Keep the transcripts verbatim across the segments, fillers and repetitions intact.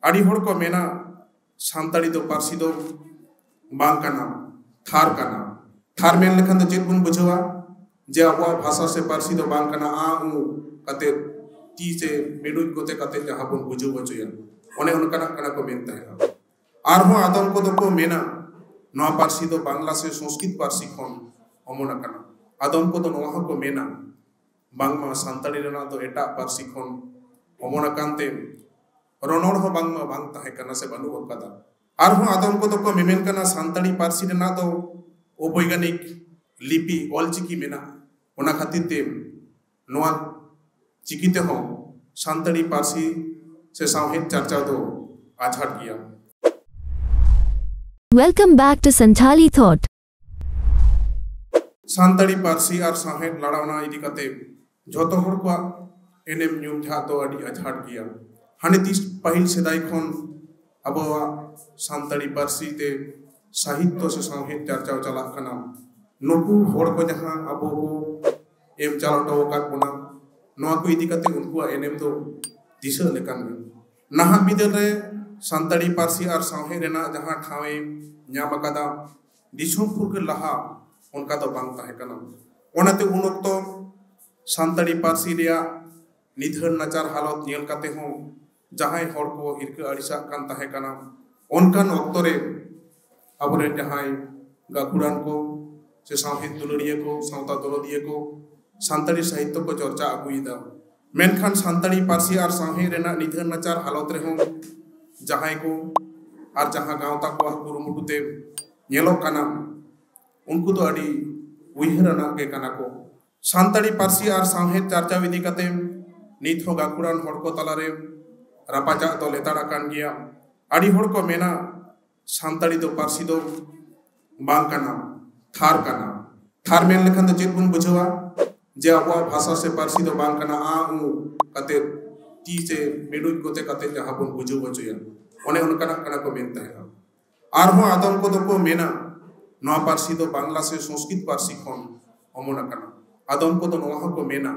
ᱟᱹᱰᱤ ᱦᱚᱲ ᱠᱚ ᱢᱮᱱᱟ, ᱥᱟᱱᱛᱟᱲᱤ ᱫᱚ ᱯᱟᱹᱨᱥᱤ ᱫᱚ ᱵᱟᱝ ᱠᱟᱱᱟ, ᱛᱷᱟᱨ ᱠᱟᱱᱟ᱾ ᱛᱷᱟᱨ ᱢᱮᱱ ᱞᱮᱠᱷᱟᱱ ᱫᱚ ᱪᱮᱫ ᱵᱚᱱ ᱵᱩᱡᱷᱟᱹᱣᱟ? ᱡᱮ ᱟᱵᱚᱣᱟᱜ ᱵᱷᱟᱥᱟ ᱥᱮ ᱯᱟᱹᱨᱥᱤ ᱫᱚ ᱵᱟᱝ ᱠᱟᱱᱟ, ᱟ ᱩ ᱠᱟᱛᱮ, ᱛᱤ ᱥᱮ ᱢᱤᱰᱩᱡ ᱠᱚᱛᱮ ᱠᱟᱛᱮ ᱡᱟᱦᱟᱸ ᱵᱚᱱ ᱵᱩᱡᱷᱟᱹᱣ ᱦᱚᱪᱚᱭᱟ, ᱚᱱᱮ ᱚᱱᱠᱟᱱᱟᱜ ᱠᱟᱱᱟ ᱠᱚ ᱢᱮᱱ ᱛᱟᱦᱮᱸᱫᱼᱟ᱾ ᱟᱨᱦᱚᱸ ᱟᱫᱚᱢ ᱠᱚᱫᱚ ᱠᱚ ᱢᱮᱱᱟ, ᱱᱚᱣᱟ ᱯᱟᱹᱨᱥᱤ ᱫᱚ ᱵᱟᱝᱞᱟ ᱥᱮ ᱥᱚᱝᱥᱠᱨᱤᱛ ᱯᱟᱹᱨᱥᱤ ᱠᱷᱚᱱ ᱚᱢᱚᱱ ᱟᱠᱟᱱᱟ᱾ ᱟᱫᱚᱢ ᱠᱚᱫᱚ ᱱᱚᱣᱟ ᱦᱚᱸᱠᱚ ᱢᱮᱱᱟ, ᱵᱟᱝᱢᱟ ᱥᱟᱱᱛᱟᱲᱤ ᱨᱮᱱᱟᱜ ᱫᱚ ᱮᱴᱟᱜ ᱯᱟᱹᱨᱥᱤ ᱠᱷᱚᱱ ᱚᱢᱚᱱ ᱟᱠᱟᱱ ᱛᱮ ᱨᱚᱱᱚᱲ ᱦᱚᱸ ᱵᱟᱝᱢᱟ ᱵᱟᱝ ᱛᱟᱦᱮᱸ ᱠᱟᱱᱟ ᱥᱮ ᱵᱟᱹᱱᱩᱜ ᱟᱠᱟᱫᱟ᱾ ᱟᱨᱦᱚᱸ ᱟᱫᱚᱢ ᱠᱚᱫᱚ ᱠᱚ ᱢᱮᱢᱮᱱ ᱠᱟᱱᱟ, ᱥᱟᱱᱛᱟᱲᱤ ᱯᱟᱹᱨᱥᱤ ᱨᱮᱱᱟᱜ ᱫᱚ ᱚᱵᱳᱭᱜᱟᱱᱤᱠ ᱞᱤᱯᱤ ᱚᱞᱪᱤᱠᱤ ᱢᱮᱱᱟᱜᱼᱟ, ᱚᱱᱟ ᱠᱷᱟᱹᱛᱤᱨ ᱛᱮ ᱱᱚᱣᱟ ᱪᱤᱠᱤ ᱛᱮᱦᱚᱸ ᱥᱟᱱᱛᱟᱲᱤ ᱯᱟᱹᱨᱥᱤ ᱥᱮ ᱥᱟᱶᱦᱮᱫ ᱪᱟᱨᱪᱟᱣ ᱫᱚ ᱟᱡᱷᱟᱴ ᱜᱮᱭᱟ᱾ Welcome back to Santhali Thought. Santali ᱯᱟᱹᱨᱥᱤ ᱟᱨ ᱥᱟᱶᱦᱮᱫ ᱞᱟᱲᱟᱣᱱᱟ ᱤᱫᱤ ᱠᱟᱛᱮ ᱡᱷᱚᱛᱚ ᱦᱚᱲ ᱠᱚᱣᱟᱜ ᱮᱱᱮᱢ ᱧᱩᱢ ᱡᱷᱟᱜ ᱫᱚ ᱟᱹᱰᱤ ᱟᱡᱷᱟᱴ ᱜᱮᱭᱟ᱾ ᱦᱟᱱᱮ ᱛᱤᱥ ᱯᱟᱹᱦᱤᱞ ᱥᱮᱫᱟᱭ ᱠᱷᱚᱱ ᱟᱵᱚᱣᱟᱜ ᱥᱟᱱᱛᱟᱲᱤ ᱯᱟᱹᱨᱥᱤ ᱛᱮ ᱥᱟᱦᱤᱛᱛᱚ ᱥᱮ ᱥᱟᱶᱦᱮᱫ ᱪᱟᱨᱪᱟᱣ ᱪᱟᱞᱟᱜ ᱠᱟᱱᱟ᱾ ᱱᱩᱠᱩ ᱦᱚᱲ ᱠᱚ ᱡᱟᱦᱟᱸ ᱟᱵᱚ ᱠᱚ ᱮᱢ ᱪᱟᱞ ᱦᱚᱴᱚ ᱟᱠᱟᱫ ᱵᱚᱱᱟ, ᱱᱚᱣᱟ ᱠᱚ ᱤᱫᱤ ᱠᱟᱛᱮ ᱩᱱᱠᱩᱣᱟᱜ ᱮᱱᱮᱢ ᱫᱚ ᱫᱤᱥᱟᱹ ᱞᱮᱠᱟᱱ ᱜᱮ᱾ ᱱᱟᱦᱟᱜ ᱵᱤᱫᱟᱹᱞ ᱨᱮ ᱥᱟᱱᱛᱟᱲᱤ ᱯᱟᱹᱨᱥᱤ ᱟᱨ ᱥᱟᱶᱦᱮᱫ ᱨᱮᱱᱟᱜ ᱡᱟᱦᱟᱸ ᱴᱷᱟᱶ ᱮ ᱧᱟᱢ ᱟᱠᱟᱫᱟ, ᱫᱤᱥᱚᱢ ᱯᱷᱩᱨᱜᱟᱹᱞ ᱞᱟᱦᱟ ᱚᱱᱠᱟ ᱫᱚ ᱵᱟᱝ ᱛᱟᱦᱮᱸ ᱠᱟᱱᱟ᱾ ᱚᱱᱟᱛᱮ ᱩᱱ ᱚᱠᱛᱚ ᱥᱟᱱᱛᱟᱲᱤ ᱯᱟᱹᱨᱥᱤ ᱨᱮᱭᱟᱜ ᱱᱤᱫᱷᱟᱹᱱ ᱱᱟᱪᱟᱨ ᱦᱟᱞᱚᱛ ᱧᱮᱞ ᱠᱟᱛᱮ ᱦᱚᱸ ᱡᱟᱦᱟᱸᱭ ᱦᱚᱲ ᱠᱚ ᱦᱤᱨᱠᱟᱹ ᱟᱹᱲᱤᱥᱟᱜ ᱠᱟᱱ ᱛᱟᱦᱮᱸ ᱠᱟᱱᱟ, ᱚᱱᱠᱟᱱ ᱚᱠᱛᱚ ᱨᱮ ᱟᱵᱚᱨᱮᱱ ᱡᱟᱦᱟᱸᱭ ᱜᱟᱹᱠᱷᱩᱲᱟᱱ ᱠᱚ ᱥᱮ ᱥᱟᱶᱦᱮᱫ ᱫᱩᱞᱟᱹᱲᱤᱭᱟᱹ ᱠᱚ, ᱥᱟᱶᱛᱟ ᱫᱚᱨᱚᱫᱤᱭᱟᱹ ᱠᱚ ᱥᱟᱱᱛᱟᱲᱤ ᱥᱟᱦᱤᱛᱛᱚ ᱠᱚ ᱪᱚᱨᱪᱟ ᱟᱹᱜᱩᱭᱮᱫᱟ᱾ ᱢᱮᱱᱠᱷᱟᱱ ᱥᱟᱱᱛᱟᱲᱤ ᱯᱟᱹᱨᱥᱤ ᱟᱨ ᱥᱟᱶᱦᱮᱫ ᱨᱮᱱᱟᱜ ᱱᱤᱫᱷᱟᱹᱱ ᱱᱟᱪᱟᱨ ᱦᱟᱞᱚᱛ ᱨᱮᱦᱚᱸ ᱡᱟᱦᱟᱸᱭ ᱠᱚ ᱟᱨ ᱡᱟᱦᱟᱸ ᱜᱟᱶᱛᱟ ᱠᱚᱣᱟᱜ ᱠᱩᱨᱩᱢᱩᱴᱩ ᱛᱮ ᱧᱮᱞᱚᱜ ᱠᱟᱱᱟ, ᱩᱱᱠᱩ ᱫᱚ ᱟᱹᱰᱤ ᱩᱭᱦᱟᱹᱨ ᱟᱱᱟᱜ ᱜᱮ ᱠᱟᱱᱟ ᱠᱚ᱾ ᱥᱟᱱᱛᱟᱲᱤ ᱯᱟᱹᱨᱥᱤ ᱟᱨ ᱥᱟᱶᱦᱮᱫ ᱪᱟᱨᱪᱟᱣ ᱤᱫᱤ ᱠᱟᱛᱮ ᱱᱤᱛ ᱦᱚᱸ ᱜᱟᱹᱠᱷᱩᱲᱟᱱ ᱦᱚᱲ ᱠᱚ ᱛᱟᱞᱟᱨᱮ ᱨᱟᱯᱟᱪᱟᱜ ᱫᱚ ᱞᱮᱛᱟᱲ ᱟᱠᱟᱱ ᱜᱮᱭᱟ᱾ ᱟᱹᱰᱤ ᱦᱚᱲ ᱠᱚ ᱢᱮᱱᱟ, ᱥᱟᱱᱛᱟᱲᱤ ᱫᱚ ᱯᱟᱹᱨᱥᱤ ᱫᱚ ᱵᱟᱝ ᱠᱟᱱᱟ, ᱛᱷᱟᱨ ᱠᱟᱱᱟ᱾ ᱛᱷᱟᱨ ᱢᱮᱱ ᱞᱮᱠᱷᱟᱱ ᱫᱚ ᱪᱮᱫ ᱵᱚᱱ ᱵᱩᱡᱷᱟᱹᱣᱟ? ᱡᱮ ᱟᱵᱚᱣᱟᱜ ᱵᱷᱟᱥᱟ ᱥᱮ ᱯᱟᱹᱨᱥᱤ ᱫᱚ ᱵᱟᱝ ᱠᱟᱱᱟ, ᱟ ᱩ ᱠᱟᱛᱮ, ᱛᱤ ᱥᱮ ᱢᱤᱰᱩᱡ ᱠᱚᱛᱮ ᱠᱟᱛᱮ ᱡᱟᱦᱟᱸ ᱵᱚᱱ ᱵᱩᱡᱷᱟᱹᱣ ᱦᱚᱪᱚᱭᱟ, ᱚᱱᱮ ᱚᱱᱠᱟᱱᱟᱜ ᱠᱟᱱᱟ ᱠᱚ ᱢᱮᱱ ᱛᱟᱦᱮᱸᱫᱼᱟ᱾ ᱟᱨᱦᱚᱸ ᱟᱫᱚᱢ ᱠᱚᱫᱚ ᱠᱚ ᱢᱮᱱᱟ, ᱱᱚᱣᱟ ᱯᱟᱹᱨᱥᱤ ᱫᱚ ᱵᱟᱝᱞᱟ ᱥᱮ ᱥᱚᱝᱥᱠᱨᱤᱛ ᱯᱟᱹᱨᱥᱤ ᱠᱷᱚᱱ ᱚᱢᱚᱱ ᱟᱠᱟᱱᱟ᱾ ᱟᱫᱚᱢ ᱠᱚᱫᱚ ᱱᱚᱣᱟ ᱦᱚᱸᱠᱚ ᱢᱮᱱᱟ,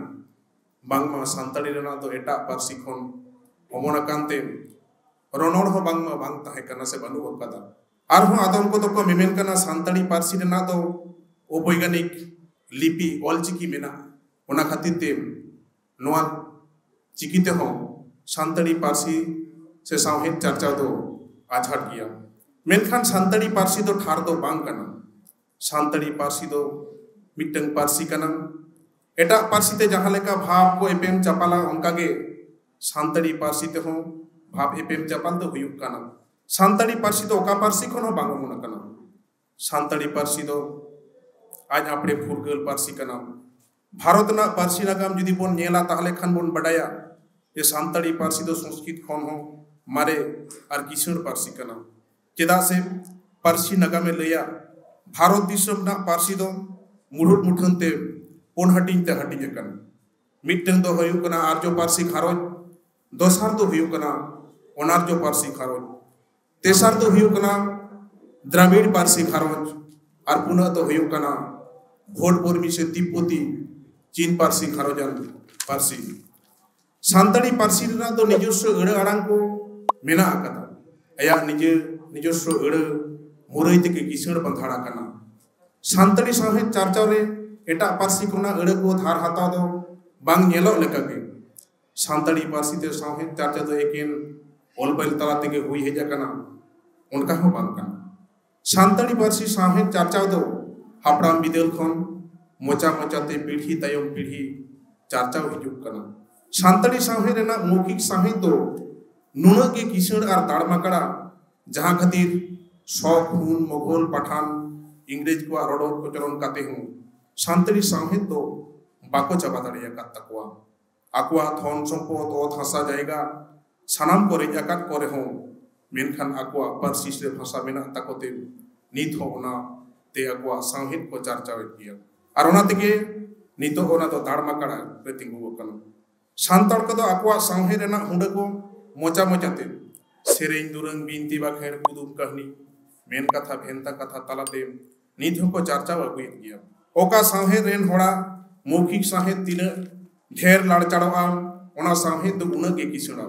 ᱵᱟᱝᱢᱟ ᱥᱟᱱᱛᱟᱲᱤ ᱨᱮᱱᱟᱜ ᱫᱚ ᱮᱴᱟᱜ ᱯᱟᱹᱨᱥᱤ ᱠᱷᱚᱱ ᱚᱢᱚᱱ ᱟᱠᱟᱱ ᱛᱮ ᱨᱚᱱᱚᱲ ᱦᱚᱸ ᱵᱟᱝᱢᱟ ᱵᱟᱝ ᱛᱟᱦᱮᱸ ᱠᱟᱱᱟ ᱥᱮ ᱵᱟᱹᱱᱩᱜ ᱟᱠᱟᱫᱟ᱾ ᱟᱨᱦᱚᱸ ᱟᱫᱚᱢ ᱠᱚᱫᱚ ᱠᱚ ᱢᱮᱢᱮᱱ ᱠᱟᱱᱟ ᱥᱟᱱᱛᱟᱲᱤ ᱯᱟᱹᱨᱥᱤ ᱨᱮᱱᱟᱜ ᱫᱚ ᱚᱵᱳᱭᱜᱟᱱᱤᱠ ᱞᱤᱯᱤ ᱚᱞᱪᱤᱠᱤ ᱢᱮᱱᱟᱜᱼᱟ, ᱚᱱᱟ ᱠᱷᱟᱹᱛᱤᱨ ᱛᱮ ᱱᱚᱣᱟ ᱪᱤᱠᱤ ᱛᱮᱦᱚᱸ ᱥᱟᱱᱛᱟᱲᱤ ᱯᱟᱹᱨᱥᱤ ᱥᱮ ᱥᱟᱶᱦᱮᱫ ᱪᱟᱨᱪᱟᱣ ᱫᱚ ᱟᱡᱷᱟᱴ ᱜᱮᱭᱟ᱾ ᱢᱮᱱᱠᱷᱟᱱ ᱥᱟᱱᱛᱟᱲᱤ ᱯᱟᱹᱨᱥᱤ ᱫᱚ ᱴᱷᱟᱨ ᱫᱚ ᱵᱟᱝ ᱠᱟᱱᱟ᱾ ᱥᱟᱱᱛᱟᱲᱤ ᱯᱟᱹᱨᱥᱤ ᱫᱚ ᱢᱤᱫᱴᱟᱝ ᱯᱟᱹᱨᱥᱤ ᱠᱟᱱᱟ᱾ ᱮᱴᱟᱜ ᱯᱟᱹᱨᱥᱤ ᱛᱮ ᱡᱟᱦᱟᱸ ᱞᱮᱠᱟ ᱵᱷᱟᱵᱽ ᱠᱚ ᱮᱯᱮᱢ ᱪᱟᱯᱟᱞᱟ, ᱚᱱᱠᱟᱜᱮ ᱥᱟᱱᱛᱟᱲᱤ ᱯᱟᱹᱨᱥᱤ ᱛᱮᱦᱚᱸ ᱵᱷᱟᱵᱽ ᱮᱯᱮᱢ ᱪᱟᱯᱟᱞ ᱫᱚ ᱦᱩᱭᱩᱜ ᱠᱟᱱᱟ᱾ ᱥᱟᱱᱛᱟᱲᱤ ᱯᱟᱹᱨᱥᱤ ᱫᱚ ᱚᱠᱟ ᱯᱟᱹᱨᱥᱤ ᱠᱷᱚᱱ ᱦᱚᱸ ᱵᱟᱝ ᱚᱢᱚᱱ ᱟᱠᱟᱱᱟ᱾ ᱥᱟᱱᱛᱟᱲᱤ ᱯᱟᱹᱨᱥᱤ ᱫᱚ ᱟᱡ ᱟᱯᱲᱮ ᱯᱷᱩᱨᱜᱟᱹᱞ ᱯᱟᱹᱨᱥᱤ ᱠᱟᱱᱟ᱾ ᱵᱷᱟᱨᱚᱛ ᱨᱮᱱᱟᱜ ᱯᱟᱹᱨᱥᱤ ᱱᱟᱜᱟᱢ ᱡᱩᱫᱤ ᱵᱚᱱ ᱧᱮᱞᱟ, ᱛᱟᱦᱚᱞᱮ ᱠᱷᱟᱱ ᱵᱚᱱ ᱵᱟᱰᱟᱭᱟ ᱡᱮ ᱥᱟᱱᱛᱟᱲᱤ ᱯᱟᱹᱨᱥᱤ ᱫᱚ ᱥᱚᱝᱥᱠᱨᱤᱛ ᱠᱷᱚᱱ ᱦᱚᱸ ᱢᱟᱨᱮ ᱟᱨ ᱠᱤᱥᱟᱹᱬ ᱯᱟᱹᱨᱥᱤ ᱠᱟᱱᱟ᱾ ᱪᱮᱫᱟᱜ ᱥᱮ ᱯᱟᱹᱨᱥᱤ ᱱᱟᱜᱟᱢᱮ ᱞᱟᱹᱭᱟ, ᱵᱷᱟᱨᱚᱛ ᱫᱤᱥᱚᱢ ᱨᱮᱱᱟᱜ ᱯᱟᱹᱨᱥᱤ ᱫᱚ ᱢᱩᱲᱩᱫ ᱢᱩᱴᱷᱟᱹᱱ ᱛᱮ ᱯᱩᱱ ᱦᱟᱹᱴᱤᱧ ᱛᱮ ᱦᱟᱹᱴᱤᱧ ᱟᱠᱟᱱᱟ᱾ ᱢᱤᱫᱴᱟᱝ ᱫᱚ ᱦᱩᱭᱩᱜ ᱠᱟᱱᱟ ᱟᱨᱡᱚ ᱯᱟᱹᱨᱥᱤ ᱜᱷᱟᱨᱚᱸᱡᱽ, ᱫᱚᱥᱟᱨ ᱫᱚ ᱦᱩᱭᱩᱜ ᱠᱟᱱᱟ ᱚᱱᱟᱨᱡᱚ ᱯᱟᱹᱨᱥᱤ ᱜᱷᱟᱨᱚᱸᱡᱽ, ᱛᱮᱥᱟᱨ ᱫᱚ ᱦᱩᱭᱩᱜ ᱠᱟᱱᱟ ᱫᱨᱟᱵᱤᱲ ᱯᱟᱹᱨᱥᱤ ᱜᱷᱟᱨᱚᱸᱡᱽ, ᱟᱨ ᱯᱩᱱᱟᱹᱜ ᱫᱚ ᱦᱩᱭᱩᱜ ᱠᱟᱱᱟ ᱵᱷᱳᱴ ᱵᱚᱨᱢᱤ ᱥᱮ ᱛᱤᱵᱵᱚᱛᱤ ᱪᱤᱱ ᱯᱟᱹᱨᱥᱤ ᱜᱷᱟᱨᱚᱸᱡᱽ ᱟᱱ ᱯᱟᱹᱨᱥᱤ᱾ ᱥᱟᱱᱛᱟᱲᱤ ᱯᱟᱹᱨᱥᱤ ᱨᱮᱱᱟᱜ ᱫᱚ ᱱᱤᱡᱚᱥᱥᱚ ᱟᱹᱲᱟᱹ ᱟᱲᱟᱝ ᱠᱚ ᱢᱮᱱᱟᱜ ᱟᱠᱟᱫᱟ᱾ ᱟᱭᱟᱜ ᱱᱤᱡᱮ ᱱᱤᱡᱚᱥᱥᱚ ᱟᱹᱲᱟᱹ ᱢᱩᱨᱟᱹᱭ ᱛᱮᱜᱮ ᱠᱤᱥᱟᱹᱬ ᱵᱟᱸᱫᱷᱟᱲ ᱟᱠᱟᱱᱟ᱾ ᱥᱟᱱᱛᱟᱲᱤ ᱥᱟᱶᱦᱮᱫ ᱪᱟᱨᱪᱟᱣ ᱨᱮ ᱮᱴᱟᱜ ᱯᱟᱹᱨᱥᱤ ᱠᱷᱚᱱᱟᱜ ᱟᱹᱲᱟᱹ ᱠᱚ ᱫᱷᱟᱨ ᱦᱟᱛᱟᱣ ᱫᱚ ᱵᱟᱝ ᱧᱮᱞᱚᱜ ᱞᱮᱠᱟᱜᱮ᱾ ᱥᱟᱱᱛᱟᱲᱤ ᱯᱟᱹᱨᱥᱤ ᱛᱮ ᱥᱟᱶᱦᱮᱫ ᱪᱟᱨᱪᱟ ᱫᱚ ᱮᱠᱮᱱ ᱚᱞ ᱵᱮᱞ ᱛᱟᱞᱟ ᱛᱮᱜᱮ ᱦᱩᱭ ᱦᱮᱡ ᱟᱠᱟᱱᱟ, ᱚᱱᱠᱟ ᱦᱚᱸ ᱵᱟᱝ ᱠᱟᱱᱟ᱾ ᱥᱟᱱᱛᱟᱲᱤ ᱯᱟᱹᱨᱥᱤ ᱥᱟᱶᱦᱮᱫ ᱪᱟᱨᱪᱟᱣ ᱫᱚ ᱦᱟᱯᱲᱟᱢ ᱵᱤᱫᱟᱹᱞ ᱠᱷᱚᱱ ᱢᱚᱪᱟ ᱢᱚᱪᱟᱛᱮ ᱯᱤᱲᱦᱤ ᱛᱟᱭᱚᱢ ᱯᱤᱲᱦᱤ ᱪᱟᱨᱪᱟᱣ ᱦᱤᱡᱩᱜ ᱠᱟᱱᱟ᱾ ᱥᱟᱱᱛᱟᱲᱤ ᱥᱟᱶᱦᱮᱫ ᱨᱮᱱᱟᱜ ᱢᱳᱣᱠᱷᱤᱠ ᱥᱟᱶᱦᱮᱫ ᱫᱚ ᱱᱩᱱᱟᱹᱜ ᱜᱮ ᱠᱤᱥᱟᱹᱬ ᱟᱨ ᱫᱟᱲᱢᱟᱠᱟᱲᱟ, ᱡᱟᱦᱟᱸ ᱠᱷᱟᱹᱛᱤᱨ ᱥᱚᱠ, ᱦᱩᱱ, ᱢᱚᱜᱳᱞ, ᱯᱟᱴᱷᱟᱱ, ᱤᱝᱨᱮᱡᱽ ᱠᱚᱣᱟᱜ ᱨᱚᱲ ᱠᱚᱪᱞᱚᱱ ᱠᱟᱛᱮ ᱦᱚᱸ ᱥᱟᱱᱛᱟᱲᱤ ᱥᱟᱶᱦᱮᱫ ᱫᱚ ᱵᱟᱠᱚ ᱪᱟᱵᱟ ᱫᱟᱲᱮ ᱟᱠᱟᱫ ᱛᱟᱠᱚᱣᱟ᱾ ᱟᱠᱚᱣᱟᱜ ᱫᱷᱚᱱ ᱥᱚᱢᱯᱚᱫ, ᱚᱛ ᱦᱟᱥᱟ ᱡᱟᱭᱜᱟ ᱥᱟᱱᱟᱢ ᱠᱚ ᱨᱮᱡ ᱟᱠᱟᱫ ᱠᱚ ᱨᱮᱦᱚᱸ, ᱢᱮᱱᱠᱷᱟᱱ ᱟᱠᱚᱣᱟᱜ ᱯᱟᱹᱨᱥᱤ ᱥᱮ ᱵᱷᱟᱥᱟ ᱢᱮᱱᱟᱜ ᱛᱟᱠᱚ ᱛᱮ ᱱᱤᱛ ᱦᱚᱸ ᱚᱱᱟ ᱛᱮ ᱟᱠᱚᱣᱟᱜ ᱥᱟᱶᱦᱮᱫ ᱠᱚ ᱪᱟᱨᱪᱟᱣᱮᱫ ᱜᱮᱭᱟ᱾ ᱟᱨ ᱚᱱᱟ ᱛᱮᱜᱮ ᱱᱤᱛᱚᱜ ᱚᱱᱟ ᱫᱚ ᱫᱟᱲᱢᱟᱠᱟᱲᱟ ᱨᱮ ᱛᱤᱸᱜᱩ ᱟᱠᱟᱱᱟ᱾ ᱥᱟᱱᱛᱟᱲ ᱠᱚᱫᱚ ᱟᱠᱚᱣᱟᱜ ᱥᱟᱶᱦᱮᱫ ᱨᱮᱱᱟᱜ ᱦᱩᱸᱰᱟᱹ ᱠᱚ ᱢᱚᱪᱟ ᱢᱚᱪᱟᱛᱮ ᱥᱮᱨᱮᱧ, ᱫᱩᱨᱟᱹᱝ, ᱵᱤᱱᱛᱤ ᱵᱟᱠᱷᱮᱬ, ᱠᱩᱫᱩᱢ ᱠᱟᱹᱦᱱᱤ, ᱢᱮᱱ ᱠᱟᱛᱷᱟ, ᱵᱷᱮᱱᱛᱟ ᱠᱟᱛᱷᱟ ᱛᱟᱞᱟᱛᱮ ᱱᱤᱛ ᱦᱚᱸᱠᱚ ᱪᱟᱨᱪᱟᱣ ᱟᱹᱜᱩᱭᱮᱫ ᱜᱮᱭᱟ᱾ ᱚᱠᱟ ᱥᱟᱶᱦᱮᱫ ᱨᱮᱱ ᱦᱚᱲᱟᱜ ᱢᱳᱣᱠᱷᱤᱠ ᱥᱟᱶᱦᱮᱫ ᱛᱤᱱᱟᱹᱜ ᱰᱷᱮᱨ ᱞᱟᱲᱪᱟᱲᱚᱜᱼᱟ, ᱚᱱᱟ ᱥᱟᱶᱦᱮᱫ ᱫᱚ ᱩᱱᱟᱹᱜ ᱜᱮ ᱠᱤᱥᱟᱹᱬᱟ᱾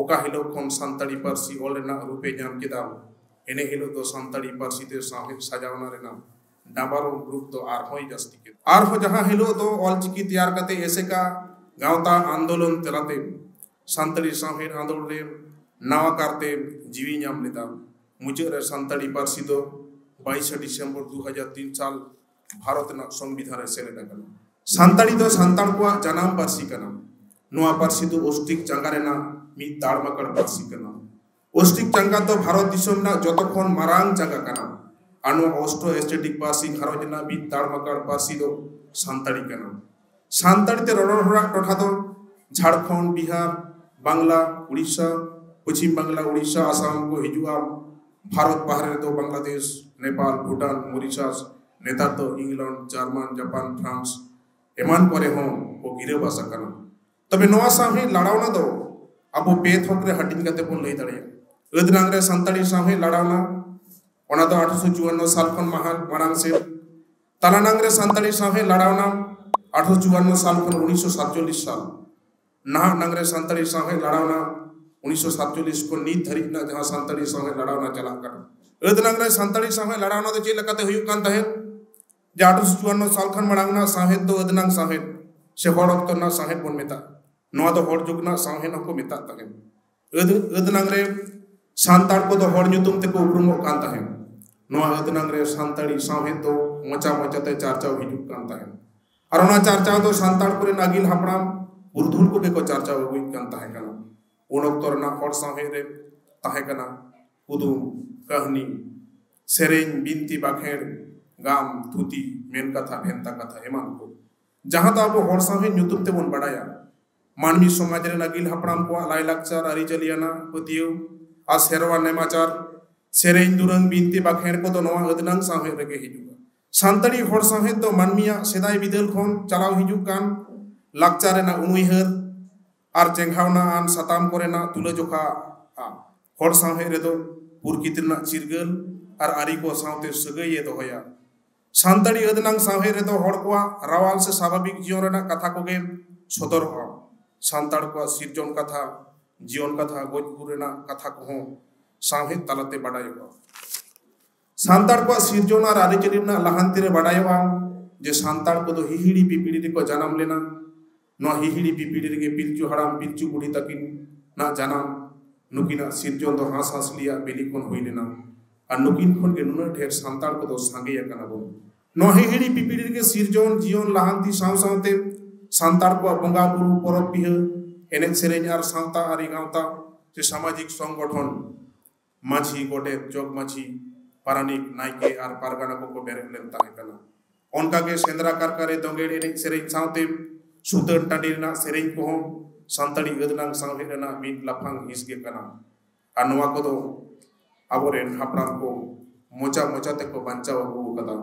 ᱚᱠᱟ ᱦᱤᱞᱳᱜ ᱠᱷᱚᱱ ᱥᱟᱱᱛᱟᱲᱤ ᱯᱟᱹᱨᱥᱤ ᱚᱞ ᱨᱮᱱᱟᱜ ᱨᱩᱯᱮ ᱧᱟᱢ ᱠᱮᱫᱟ, ᱮᱱᱮ ᱦᱤᱞᱳᱜ ᱫᱚ ᱥᱟᱱᱛᱟᱲᱤ ᱯᱟᱹᱨᱥᱤ ᱛᱮ ᱥᱟᱶᱦᱮᱫ ᱥᱟᱡᱟᱣᱱᱟ ᱨᱮᱱᱟᱜ ᱰᱟᱢᱟᱨᱩᱢ ᱨᱩᱯ ᱫᱚ ᱟᱨᱦᱚᱸᱭ ᱡᱟᱹᱥᱛᱤ ᱠᱮᱫᱟ᱾ ᱟᱨᱦᱚᱸ ᱡᱟᱦᱟᱸ ᱦᱤᱞᱳᱜ ᱫᱚ ᱚᱞᱪᱤᱠᱤ ᱛᱮᱭᱟᱨ ᱠᱟᱛᱮ ᱮᱥᱮᱠᱟ ᱜᱟᱶᱛᱟ ᱟᱱᱫᱳᱞᱚᱱ ᱛᱟᱞᱟᱛᱮ ᱥᱟᱱᱛᱟᱲᱤ ᱥᱟᱶᱦᱮᱫ ᱟᱸᱫᱳᱲ ᱨᱮ ᱱᱟᱣᱟ ᱠᱟᱨᱛᱮ ᱡᱤᱣᱤ ᱧᱟᱢ ᱞᱮᱫᱟ, ᱢᱩᱪᱟᱹᱫ ᱨᱮ ᱥᱟᱱᱛᱟᱲᱤ ᱯᱟᱹᱨᱥᱤ ᱫᱚ ᱵᱟᱭᱤᱥᱮ ᱰᱤᱥᱮᱢᱵᱚᱨ ᱫᱩ ᱦᱟᱡᱟᱨ ᱛᱤᱱ ᱥᱟᱞ ᱵᱷᱟᱨᱚᱛ ᱨᱮᱱᱟᱜ ᱥᱚᱝᱵᱤᱫᱷᱟᱱ ᱨᱮ ᱥᱮᱞᱮᱫ ᱟᱠᱟᱱᱟ᱾ ᱥᱟᱱᱛᱟᱲᱤ ᱫᱚ ᱥᱟᱱᱛᱟᱲ ᱠᱚᱣᱟᱜ ᱡᱟᱱᱟᱢ ᱯᱟᱹᱨᱥᱤ ᱠᱟᱱᱟ᱾ ᱱᱚᱣᱟ ᱯᱟᱹᱨᱥᱤ ᱫᱚ ᱚᱥᱴᱤᱠ ᱪᱟᱸᱜᱟ ᱨᱮᱱᱟᱜ ᱢᱤᱫ ᱛᱟᱲᱢᱟᱠᱟᱲ ᱯᱟᱹᱨᱥᱤ ᱠᱟᱱᱟ᱾ ᱚᱥᱴᱤᱠ ᱪᱟᱸᱜᱟ ᱫᱚ ᱵᱷᱟᱨᱚᱛ ᱫᱤᱥᱚᱢ ᱨᱮᱱᱟᱜ ᱡᱚᱛᱚ ᱠᱷᱚᱱ ᱢᱟᱨᱟᱝ ᱪᱟᱸᱜᱟ ᱠᱟᱱᱟ᱾ ᱟᱨ ᱱᱚᱣᱟ ᱚᱥᱴᱨᱳ ᱮᱥᱴᱮᱴᱤᱠ ᱯᱟᱹᱨᱥᱤ ᱜᱷᱟᱨᱚᱸᱡᱽ ᱨᱮᱱᱟᱜ ᱢᱤᱫ ᱛᱟᱲᱢᱟᱠᱟᱲ ᱯᱟᱹᱨᱥᱤ ᱫᱚ ᱥᱟᱱᱛᱟᱲᱤ ᱠᱟᱱᱟ᱾ ᱥᱟᱱᱛᱟᱲᱤ ᱛᱮ ᱨᱚᱨᱚᱲ ᱦᱚᱲᱟᱜ ᱴᱚᱴᱷᱟ ᱫᱚ ᱡᱷᱟᱲᱠᱷᱚᱸᱰ, ᱵᱤᱦᱟᱨ, ᱵᱟᱝᱞᱟ, ᱩᱲᱤᱥᱥᱟ, ᱯᱚᱪᱷᱤᱢ ᱵᱟᱝᱞᱟ, ᱩᱲᱤᱥᱥᱟ, ᱟᱥᱟᱢ ᱠᱚ ᱦᱤᱡᱩᱜᱼᱟ᱾ ᱵᱷᱟᱨᱚᱛ ᱵᱟᱦᱨᱮ ᱨᱮᱫᱚ ᱵᱟᱝᱞᱟᱫᱮᱥ, ᱱᱮᱯᱟᱞ, ᱵᱷᱩᱴᱟᱱ, ᱢᱚᱨᱤᱥᱟᱥ, ᱱᱮᱛᱟᱨ ᱫᱚ ᱤᱝᱞᱚᱱᱰ, ᱡᱟᱨᱢᱟᱱ, ᱡᱟᱯᱟᱱ, ᱯᱷᱨᱟᱱᱥ ᱮᱢᱟᱱ ᱠᱚᱨᱮ ᱦᱚᱸ ᱠᱚ ᱜᱤᱨᱟᱹᱵᱟᱥ ᱟᱠᱟᱱᱟ᱾ ᱛᱚᱵᱮ ᱱᱚᱣᱟ ᱥᱟᱶᱦᱮᱫ ᱞᱟᱲᱟᱣᱱᱟ ᱫᱚ ᱟᱵᱚ ᱯᱮ ᱛᱷᱚᱠ ᱨᱮ ᱦᱟᱹᱴᱤᱧ ᱠᱟᱛᱮ ᱵᱚᱱ ᱞᱟᱹᱭ ᱫᱟᱲᱮᱭᱟᱜᱼᱟ᱾ ᱟᱹᱫ ᱱᱟᱝ ᱨᱮ ᱥᱟᱱᱛᱟᱲᱤ ᱥᱟᱶᱦᱮᱫ ᱞᱟᱲᱟᱣᱱᱟ, ᱚᱱᱟ ᱫᱚ ᱟᱴᱷᱨᱚᱥᱚ ᱪᱩᱣᱟᱱᱱᱚ ᱥᱟᱞ ᱠᱷᱚᱱ ᱢᱟᱦᱟ ᱢᱟᱲᱟᱝ ᱥᱮᱫ᱾ ᱛᱟᱞᱟ ᱱᱟᱝ ᱨᱮ ᱥᱟᱱᱛᱟᱲᱤ ᱥᱟᱶᱦᱮᱫ ᱞᱟᱲᱟᱣᱱᱟ, ᱟᱴᱷᱨᱚᱥᱚ ᱪᱩᱣᱟᱱᱱᱚ ᱥᱟᱞ ᱠᱷᱚᱱ ᱩᱱᱤᱥᱥᱚ ᱥᱟᱛᱪᱚᱞᱞᱤᱥ ᱥᱟᱞ᱾ ᱱᱟᱦᱟᱜ ᱱᱟᱝ ᱨᱮ ᱥᱟᱱᱛᱟᱲᱤ ᱥᱟᱶᱦᱮᱫ ᱞᱟᱲᱟᱣᱱᱟ, ᱩᱱᱤᱥᱥᱚ ᱥᱟᱛᱪᱚᱞᱞᱤᱥ ᱠᱷᱚᱱ ᱱᱤᱛ ᱫᱷᱟᱹᱨᱤᱡ ᱨᱮᱱᱟᱜ ᱡᱟᱦᱟᱸ ᱥᱟᱱᱛᱟᱲᱤ ᱥᱟᱶᱦᱮᱫ ᱞᱟᱲᱟᱣᱱᱟ ᱪᱟᱞᱟᱜ ᱠᱟᱱᱟ᱾ ᱟᱹᱫ ᱱᱟᱝ ᱨᱮ ᱥᱟᱱᱛᱟᱲᱤ ᱥᱟᱶᱦᱮᱫ ᱞᱟᱲᱟᱣᱱᱟ ᱫᱚ ᱪᱮᱫ ᱞᱮᱠᱟᱛᱮ ᱦᱩᱭᱩᱜ ᱠᱟᱱ ᱛᱟᱦᱮᱸᱫ? ᱡᱮ ᱟᱴᱷᱨᱚᱥᱚ ᱪᱩᱣᱟᱱᱱᱚ ᱥᱟᱞ ᱠᱷᱚᱱ ᱢᱟᱲᱟᱝ ᱨᱮᱱᱟᱜ ᱥᱟᱶᱦᱮᱫ ᱫᱚ ᱟᱹᱫ ᱱᱟᱝ ᱥᱟᱶᱦᱮᱫ ᱥᱮ ᱦᱚᱲ ᱚᱠᱛᱚ ᱨᱮᱱᱟᱜ ᱥᱟᱶᱦᱮᱫ ᱵᱚᱱ ᱢᱮᱛᱟᱜᱼᱟ᱾ ᱱᱚᱣᱟ ᱫᱚ ᱦᱚᱲ ᱡᱩᱜᱽ ᱨᱮᱱᱟᱜ ᱥᱟᱶᱦᱮᱫ ᱦᱚᱸᱠᱚ ᱢᱮᱛᱟᱜ ᱛᱟᱦᱮᱸᱫ᱾ ᱟᱹᱫ, ᱟᱹᱫ ᱱᱟᱝ ᱨᱮ ᱥᱟᱱᱛᱟᱲ ᱠᱚᱫᱚ ᱦᱚᱲ ᱧᱩᱛᱩᱢ ᱛᱮᱠᱚ ᱩᱯᱨᱩᱢᱚᱜ ᱠᱟᱱ ᱛᱟᱦᱮᱸᱫ᱾ ᱱᱚᱣᱟ ᱟᱹᱫ ᱱᱟᱝ ᱨᱮ ᱥᱟᱱᱛᱟᱲᱤ ᱥᱟᱶᱦᱮᱫ ᱫᱚ ᱢᱚᱪᱟ ᱢᱚᱪᱟᱛᱮ ᱪᱟᱨᱪᱟᱣ ᱦᱤᱡᱩᱜ ᱠᱟᱱ ᱛᱟᱦᱮᱸᱫ᱾ ᱟᱨ ᱚᱱᱟ ᱪᱟᱨᱪᱟᱣ ᱫᱚ ᱥᱟᱱᱛᱟᱲ ᱠᱚᱨᱮᱱ ᱟᱹᱜᱤᱞ ᱦᱟᱯᱲᱟᱢ ᱯᱩᱨᱩᱫᱷᱩᱞ ᱠᱚᱜᱮ ᱠᱚ ᱪᱟᱨᱪᱟᱣ ᱟᱹᱜᱩᱭᱮᱫ ᱠᱟᱱ ᱛᱟᱦᱮᱸ ᱠᱟᱱᱟ᱾ ᱩᱱ ᱚᱠᱛᱚ ᱨᱮᱱᱟᱜ ᱦᱚᱲ ᱥᱟᱶᱦᱮᱫ ᱨᱮ ᱛᱟᱦᱮᱸ ᱠᱟᱱᱟ ᱠᱩᱫᱩᱢ, ᱠᱟᱹᱦᱱᱤ, ᱥᱮᱨᱮᱧ, ᱵᱤᱱᱛᱤ, ᱵᱟᱠᱷᱮᱲ, ᱜᱟᱢ, ᱛᱷᱩᱛᱤ, ᱢᱮᱱ ᱠᱟᱛᱷᱟ, ᱵᱷᱮᱱᱛᱟ ᱠᱟᱛᱷᱟ ᱮᱢᱟᱱ ᱠᱚ, ᱡᱟᱦᱟᱸ ᱫᱚ ᱟᱵᱚ ᱦᱚᱲ ᱥᱟᱶᱦᱮᱫ ᱧᱩᱛᱩᱢ ᱛᱮᱵᱚᱱ ᱵᱟᱲᱟᱭᱟ᱾ ᱢᱟᱹᱱᱢᱤ ᱥᱚᱢᱟᱡᱽ ᱨᱮᱱ ᱟᱹᱜᱤᱞ ᱦᱟᱯᱲᱟᱢ ᱠᱚᱣᱟᱜ ᱞᱟᱭᱼᱞᱟᱠᱪᱟᱨ, ᱟᱹᱨᱤᱪᱟᱹᱞᱤ ᱟᱱᱟᱜ ᱯᱟᱹᱛᱭᱟᱹᱣ ᱟᱨ ᱥᱮᱨᱣᱟ ᱱᱮᱢᱟᱪᱟᱨ, ᱥᱮᱨᱮᱧ, ᱫᱩᱨᱟᱹᱝ, ᱵᱤᱱᱛᱤ, ᱵᱟᱠᱷᱮᱲ ᱠᱚᱫᱚ ᱱᱚᱣᱟ ᱟᱹᱫ ᱱᱟᱝ ᱥᱟᱶᱦᱮᱫ ᱨᱮᱜᱮ ᱦᱤᱡᱩᱜᱼᱟ᱾ ᱥᱟᱱᱛᱟᱲᱤ ᱦᱚᱲ ᱥᱟᱶᱦᱮᱫ ᱫᱚ ᱢᱟᱹᱱᱢᱤᱭᱟᱜ ᱥᱮᱫᱟᱭ ᱵᱤᱫᱟᱹᱞ ᱠᱷᱚᱱ ᱪᱟᱞᱟᱣ ᱦᱤᱡᱩᱜ ᱠᱟᱱ ᱞᱟᱠᱪᱟᱨ ᱨᱮᱱᱟᱜ ᱩᱱᱩᱭᱦᱟᱹᱨ ᱟᱨ ᱪᱮᱸᱜᱷᱟᱣᱱᱟ ᱟᱱ ᱥᱟᱛᱟᱢ ᱠᱚᱨᱮᱱᱟᱜ ᱛᱩᱞᱟᱹᱡᱚᱠᱷᱟ᱾ ᱦᱚᱲ ᱥᱟᱶᱦᱮᱫ ᱨᱮᱫᱚ ᱯᱨᱚᱠᱤᱛᱤ ᱨᱮᱱᱟᱜ ᱪᱤᱨᱜᱟᱹᱞ ᱟᱨ ᱟᱹᱨᱤ ᱠᱚ ᱥᱟᱶᱛᱮ ᱥᱟᱹᱜᱟᱹᱭ ᱮ ᱫᱚᱦᱚᱭᱟ᱾ ᱥᱟᱱᱛᱟᱲᱤ ᱟᱹᱫ ᱱᱟᱝ ᱥᱟᱶᱦᱮᱫ ᱨᱮᱫᱚ ᱦᱚᱲ ᱠᱚᱣᱟᱜ ᱨᱟᱣᱟᱞ ᱥᱮ ᱥᱟᱵᱷᱟᱵᱤᱠ ᱡᱤᱭᱚᱱ ᱨᱮᱱᱟᱜ ᱠᱟᱛᱷᱟ ᱠᱚᱜᱮ ᱥᱚᱫᱚᱨᱚᱜᱼᱟ᱾ ᱥᱟᱱᱛᱟᱲ ᱠᱚᱣᱟᱜ ᱥᱤᱨᱡᱚᱱ ᱠᱟᱛᱷᱟ, ᱡᱤᱭᱚᱱ ᱠᱟᱛᱷᱟ, ᱜᱚᱡ ᱜᱩᱨ ᱨᱮᱱᱟᱜ ᱠᱟᱛᱷᱟ ᱠᱚᱦᱚᱸ ᱥᱟᱶᱦᱮᱫ ᱛᱟᱞᱟᱛᱮ ᱵᱟᱰᱟᱭᱚᱜᱼᱟ᱾ ᱥᱟᱱᱛᱟᱲ ᱠᱚᱣᱟᱜ ᱥᱤᱨᱡᱚᱱ ᱟᱨ ᱟᱹᱨᱤᱪᱟᱹᱞᱤ ᱨᱮᱱᱟᱜ ᱞᱟᱦᱟᱱᱛᱤ ᱨᱮ ᱵᱟᱰᱟᱭᱚᱜᱼᱟ ᱡᱮ ᱥᱟᱱᱛᱟᱲ ᱠᱚᱫᱚ ᱦᱤᱦᱤᱲᱤ ᱯᱤᱯᱤᱲᱤ ᱨᱮᱠᱚ ᱡᱟᱱᱟᱢ ᱞᱮᱱᱟ᱾ ᱱᱚᱣᱟ ᱦᱤᱦᱤᱲᱤ ᱯᱤᱯᱤᱲᱤ ᱨᱮᱜᱮ ᱯᱤᱞᱪᱩ ᱦᱟᱲᱟᱢ ᱯᱤᱞᱪᱩ ᱵᱩᱰᱷᱤ ᱛᱟᱹᱠᱤᱱᱟᱜ ᱡᱟᱱᱟᱢ, ᱱᱩᱠᱤᱱᱟᱜ ᱥᱤᱨᱡᱚᱱ ᱫᱚ ᱦᱟᱸᱥ ᱦᱟᱸᱥᱞᱤᱭᱟᱜ ᱵᱤᱞᱤ ᱠᱷᱚᱱ ᱦᱩᱭ ᱞᱮᱱᱟ᱾ ᱟᱨ ᱱᱩᱠᱤᱱ ᱠᱷᱚᱱ ᱜᱮ ᱱᱩᱱᱟᱹᱜ ᱰᱷᱮᱨ ᱥᱟᱱᱛᱟᱲ ᱠᱚᱫᱚ ᱥᱟᱸᱜᱮ ᱟᱠᱟᱱᱟ ᱵᱚᱱ᱾ ᱱᱚᱣᱟ ᱦᱤᱦᱤᱲᱤ ᱯᱤᱯᱤᱲᱤ ᱨᱮᱜᱮ ᱥᱤᱨᱡᱚᱱ, ᱡᱤᱭᱚᱱ, ᱞᱟᱦᱟᱱᱛᱤ ᱥᱟᱶ ᱥᱟᱶᱛᱮ ᱥᱟᱱᱛᱟᱲ ᱠᱚᱣᱟᱜ ᱵᱚᱸᱜᱟ ᱵᱩᱨᱩ, ᱯᱚᱨᱚᱵᱽ ᱯᱤᱦᱟᱹ, ᱮᱱᱮᱡ ᱥᱮᱨᱮᱧ ᱟᱨ ᱥᱟᱶᱛᱟ ᱟᱹᱨᱤ ᱜᱟᱶᱛᱟ ᱥᱮ ᱥᱟᱢᱟᱡᱤᱠ ᱥᱚᱝᱜᱚᱴᱷᱚᱱ, ᱢᱟᱹᱡᱷᱤ, ᱜᱚᱰᱮᱛ, ᱡᱚᱜᱽ ᱢᱟᱹᱡᱷᱤ, ᱯᱟᱨᱟᱱᱤᱠ, ᱱᱟᱭᱠᱮ ᱟᱨ ᱯᱟᱨᱜᱟᱱᱟ ᱠᱚᱠᱚ ᱵᱮᱨᱮᱫ ᱞᱮᱱ ᱛᱟᱦᱮᱸ ᱠᱟᱱᱟ᱾ ᱚᱱᱠᱟᱜᱮ ᱥᱮᱸᱫᱽᱨᱟ ᱠᱟᱨᱠᱟ ᱨᱮ ᱫᱚᱝᱜᱮᱲ ᱮᱱᱮᱡ ᱥᱮᱨᱮᱧ ᱥᱟᱶᱛᱮ ᱥᱩᱛᱟᱹᱱ ᱴᱟᱺᱰᱤ ᱨᱮᱱᱟᱜ ᱥᱮᱨᱮᱧ ᱠᱚᱦᱚᱸ ᱥᱟᱱᱛᱟᱲᱤ ᱟᱹᱫ ᱨᱮᱱᱟᱜ ᱥᱟᱶᱦᱮᱫ ᱨᱮᱱᱟᱜ ᱢᱤᱫ ᱞᱟᱯᱷᱟᱝ ᱦᱤᱸᱥ ᱜᱮ ᱠᱟᱱᱟ᱾ ᱟᱨ ᱱᱚᱣᱟ ᱠᱚᱫᱚ ᱟᱵᱚᱨᱮᱱ ᱦᱟᱯᱲᱟᱢ ᱠᱚ ᱢᱚᱪᱟ ᱢᱚᱪᱟ ᱛᱮᱠᱚ ᱵᱟᱧᱪᱟᱣ ᱟᱹᱜᱩ ᱟᱠᱟᱫᱟ᱾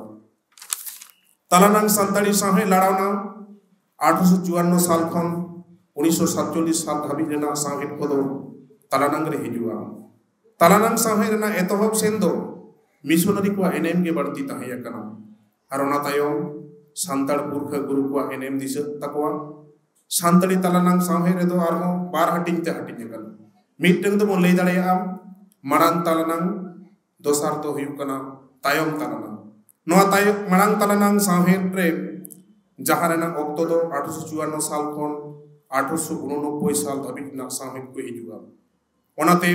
ᱛᱟᱞᱟᱱᱟᱝ ᱥᱟᱱᱛᱟᱲᱤ ᱥᱟᱶᱦᱮᱫ ᱞᱟᱲᱟᱣᱱᱟ ᱟᱴᱷᱨᱚᱥᱚ ᱪᱩᱣᱟᱱᱱᱚ ᱥᱟᱞ ᱠᱷᱚᱱ ᱩᱱᱤᱥᱥᱚ ᱥᱟᱛᱪᱚᱞᱞᱤᱥ ᱥᱟᱞ ᱫᱷᱟᱹᱵᱤᱡ ᱨᱮᱱᱟᱜ ᱥᱟᱶᱦᱮᱫ ᱠᱚᱫᱚ ᱛᱟᱞᱟᱱᱟᱝ ᱨᱮ ᱦᱤᱡᱩᱜᱼᱟ᱾ ᱛᱟᱞᱟᱱᱟᱝ ᱥᱟᱶᱦᱮᱫ ᱨᱮᱱᱟᱜ ᱮᱛᱚᱦᱚᱵ ᱥᱮᱱ ᱫᱚ ᱢᱤᱥᱚᱱᱟᱨᱤ ᱠᱚᱣᱟᱜ ᱮᱱᱮᱢ ᱜᱮ ᱵᱟᱹᱲᱛᱤ ᱛᱟᱦᱮᱸ ᱟᱠᱟᱱᱟ᱾ ᱟᱨ ᱚᱱᱟ ᱛᱟᱭᱚᱢ ᱥᱟᱱᱛᱟᱲ ᱯᱩᱨᱠᱷᱟᱹ ᱜᱩᱨᱩ ᱠᱚᱣᱟᱜ ᱮᱱᱮᱢ ᱫᱤᱥᱟᱹᱜ ᱛᱟᱠᱚᱣᱟ᱾ ᱥᱟᱱᱛᱟᱲᱤ ᱛᱟᱞᱟᱱᱟᱝ ᱥᱟᱶᱦᱮᱫ ᱨᱮᱫᱚ ᱟᱨᱦᱚᱸ ᱵᱟᱨ ᱦᱟᱹᱴᱤᱧ ᱛᱮ ᱦᱟᱹᱴᱤᱧ ᱟᱠᱟᱱᱟ᱾ ᱢᱤᱫᱴᱟᱝ ᱫᱚᱵᱚᱱ ᱞᱟᱹᱭ ᱫᱟᱲᱮᱭᱟᱜᱼᱟ ᱢᱟᱲᱟᱝ ᱛᱟᱞᱟᱱᱟᱝ, ᱫᱚᱥᱟᱨ ᱫᱚ ᱦᱩᱭᱩᱜ ᱠᱟᱱᱟ ᱛᱟᱭᱚᱢ ᱛᱟᱞᱟᱱᱟᱝ᱾ ᱱᱚᱣᱟ ᱛᱟᱭᱚᱢ ᱢᱟᱲᱟᱝ ᱛᱟᱞᱟᱱᱟᱝ ᱥᱟᱶᱦᱮᱫ ᱨᱮ ᱡᱟᱦᱟᱸ ᱨᱮᱱᱟᱜ ᱚᱠᱛᱚ ᱫᱚ ᱟᱴᱷᱨᱚᱥᱚ ᱪᱩᱣᱟᱱᱱᱚ ᱥᱟᱞ ᱠᱷᱚᱱ ᱟᱴᱷᱨᱚᱥᱚ ᱩᱱᱚᱱᱚᱵᱵᱳᱭ ᱥᱟᱞ ᱫᱷᱟᱹᱵᱤᱡ ᱨᱮᱱᱟᱜ ᱥᱟᱶᱦᱮᱫ ᱠᱚ ᱦᱤᱡᱩᱜᱼᱟ᱾ ᱚᱱᱟᱛᱮ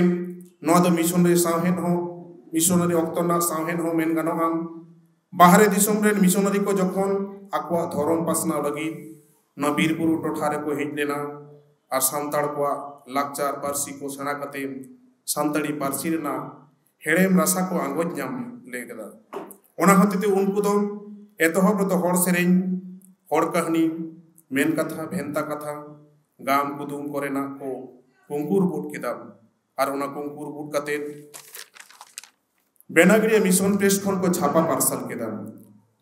ᱱᱚᱣᱟ ᱫᱚ ᱢᱤᱥᱚᱱᱟᱨᱤ ᱥᱟᱶᱦᱮᱫ ᱦᱚᱸ, ᱢᱤᱥᱚᱱᱟᱨᱤ ᱚᱠᱛᱚ ᱨᱮᱱᱟᱜ ᱥᱟᱶᱦᱮᱫ ᱦᱚᱸ ᱢᱮᱱ ᱜᱟᱱᱚᱜᱼᱟ᱾ ᱵᱟᱦᱨᱮ ᱫᱤᱥᱚᱢ ᱨᱮᱱ ᱢᱤᱥᱚᱱᱟᱨᱤ ᱠᱚ ᱡᱚᱠᱷᱚᱱ ᱟᱠᱚᱣᱟᱜ ᱫᱷᱚᱨᱚᱢ ᱯᱟᱥᱱᱟᱣ ᱞᱟᱹᱜᱤᱫ ᱱᱚᱣᱟ ᱵᱤᱨ ᱵᱩᱨᱩ ᱴᱚᱴᱷᱟ ᱨᱮᱠᱚ ᱦᱮᱡ ᱞᱮᱱᱟ ᱟᱨ ᱥᱟᱱᱛᱟᱲ ᱠᱚᱣᱟᱜ ᱞᱟᱠᱪᱟᱨ ᱯᱟᱹᱨᱥᱤ ᱠᱚ ᱥᱮᱬᱟ ᱠᱟᱛᱮ ᱥᱟᱱᱛᱟᱲᱤ ᱯᱟᱹᱨᱥᱤ ᱨᱮᱱᱟᱜ ᱦᱮᱲᱮᱢ ᱨᱟᱥᱟ ᱠᱚ ᱟᱸᱜᱚᱪ ᱧᱟᱢ ᱞᱮ ᱠᱮᱫᱟ᱾ ᱚᱱᱟ ᱦᱚᱛᱮᱛᱮ ᱩᱱᱠᱩ ᱫᱚ ᱮᱛᱚᱦᱚᱵ ᱨᱮᱫᱚ ᱦᱚᱲ ᱥᱮᱨᱮᱧ, ᱦᱚᱲ ᱠᱟᱹᱦᱱᱤ, ᱢᱮᱱ ᱠᱟᱛᱷᱟ, ᱵᱷᱮᱱᱛᱟ ᱠᱟᱛᱷᱟ, ᱜᱟᱢ ᱠᱩᱫᱩᱢ ᱠᱚᱨᱮᱱᱟᱜ ᱠᱚ ᱠᱩᱝᱠᱩᱨ ᱵᱩᱴ ᱠᱮᱫᱟ᱾ ᱟᱨ ᱚᱱᱟ ᱠᱩᱝᱠᱩᱨ ᱵᱩᱴ ᱠᱟᱛᱮ ᱵᱮᱱᱟᱜᱟᱲᱤᱭᱟ ᱢᱤᱥᱚᱱ ᱯᱨᱮᱥ ᱠᱷᱚᱱ ᱠᱚ ᱪᱷᱟᱯᱟ ᱯᱟᱨᱥᱟᱞ ᱠᱮᱫᱟ᱾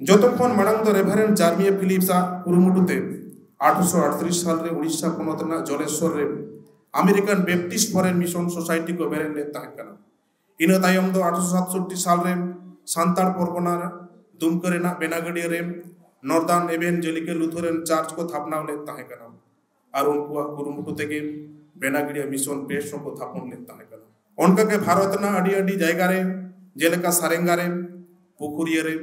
ᱡᱚᱛᱚ ᱠᱷᱚᱱ ᱢᱟᱲᱟᱝ ᱫᱚ ᱨᱮᱵᱷᱟᱨᱮᱱᱰ ᱡᱟᱨᱢᱤᱭᱟ ᱯᱷᱤᱞᱤᱯᱥ ᱟᱜ ᱠᱩᱨᱩᱢᱩᱴᱩ ᱛᱮ ᱟᱴᱷᱨᱚᱥᱚ ᱟᱴᱛᱨᱤᱥ ᱥᱟᱞ ᱨᱮ ᱩᱲᱤᱥᱥᱟ ᱯᱚᱱᱚᱛ ᱨᱮᱱᱟᱜ ᱡᱚᱞᱮᱥᱣᱚᱨ ᱨᱮ ᱟᱢᱮᱨᱤᱠᱟᱱ ᱵᱮᱯᱴᱤᱥᱴ ᱯᱷᱚᱨᱮᱱ ᱢᱤᱥᱚᱱ ᱥᱳᱥᱟᱭᱴᱤ ᱠᱚ ᱵᱮᱨᱮᱫ ᱞᱮᱫ ᱛᱟᱦᱮᱸ ᱠᱟᱱᱟ᱾ ᱤᱱᱟᱹ ᱛᱟᱭᱚᱢ ᱫᱚ ᱟᱴᱷᱨᱚᱥᱚ ᱥᱟᱛᱥᱚᱴᱴᱤ ᱥᱟᱞ ᱨᱮ ᱥᱟᱱᱛᱟᱲ ᱯᱚᱨᱜᱚᱱᱟ ᱫᱩᱢᱠᱟᱹ ᱨᱮᱱᱟᱜ ᱵᱮᱱᱟᱜᱟᱹᱰᱤᱭᱟᱹ ᱨᱮ ᱱᱚᱨᱫᱟᱨᱱ ᱮᱵᱷᱮᱱᱡᱮᱞᱤᱠᱮᱞ ᱞᱩᱛᱷᱟᱨᱟᱱ ᱪᱟᱨᱪ ᱠᱚ ᱛᱷᱟᱯᱱᱟᱣ ᱞᱮᱫ ᱛᱟᱦᱮᱸ ᱠᱟᱱᱟ᱾ ᱟᱨ ᱩᱱᱠᱩᱣᱟᱜ ᱠᱩᱨᱩᱢᱩᱴᱩ ᱛᱮᱜᱮ ᱵᱮᱱᱟᱜᱤᱲᱤᱭᱟ ᱢᱤᱥᱚᱱ ᱯᱨᱮᱥ ᱦᱚᱸᱠᱚ ᱛᱷᱟᱯᱚᱱ ᱞᱮᱫ ᱛᱟᱦᱮᱸ ᱠᱟᱱᱟ᱾ ᱚᱱᱠᱟᱜᱮ ᱵᱷᱟᱨᱚᱛ ᱨᱮᱱᱟᱜ ᱟᱹᱰᱤ ᱟᱹᱰᱤ ᱡᱟᱭᱜᱟ ᱨᱮ, ᱡᱮᱞᱮᱠᱟ ᱥᱟᱨᱮᱝᱜᱟ ᱨᱮ, ᱯᱩᱠᱷᱩᱨᱤᱭᱟᱹ ᱨᱮ,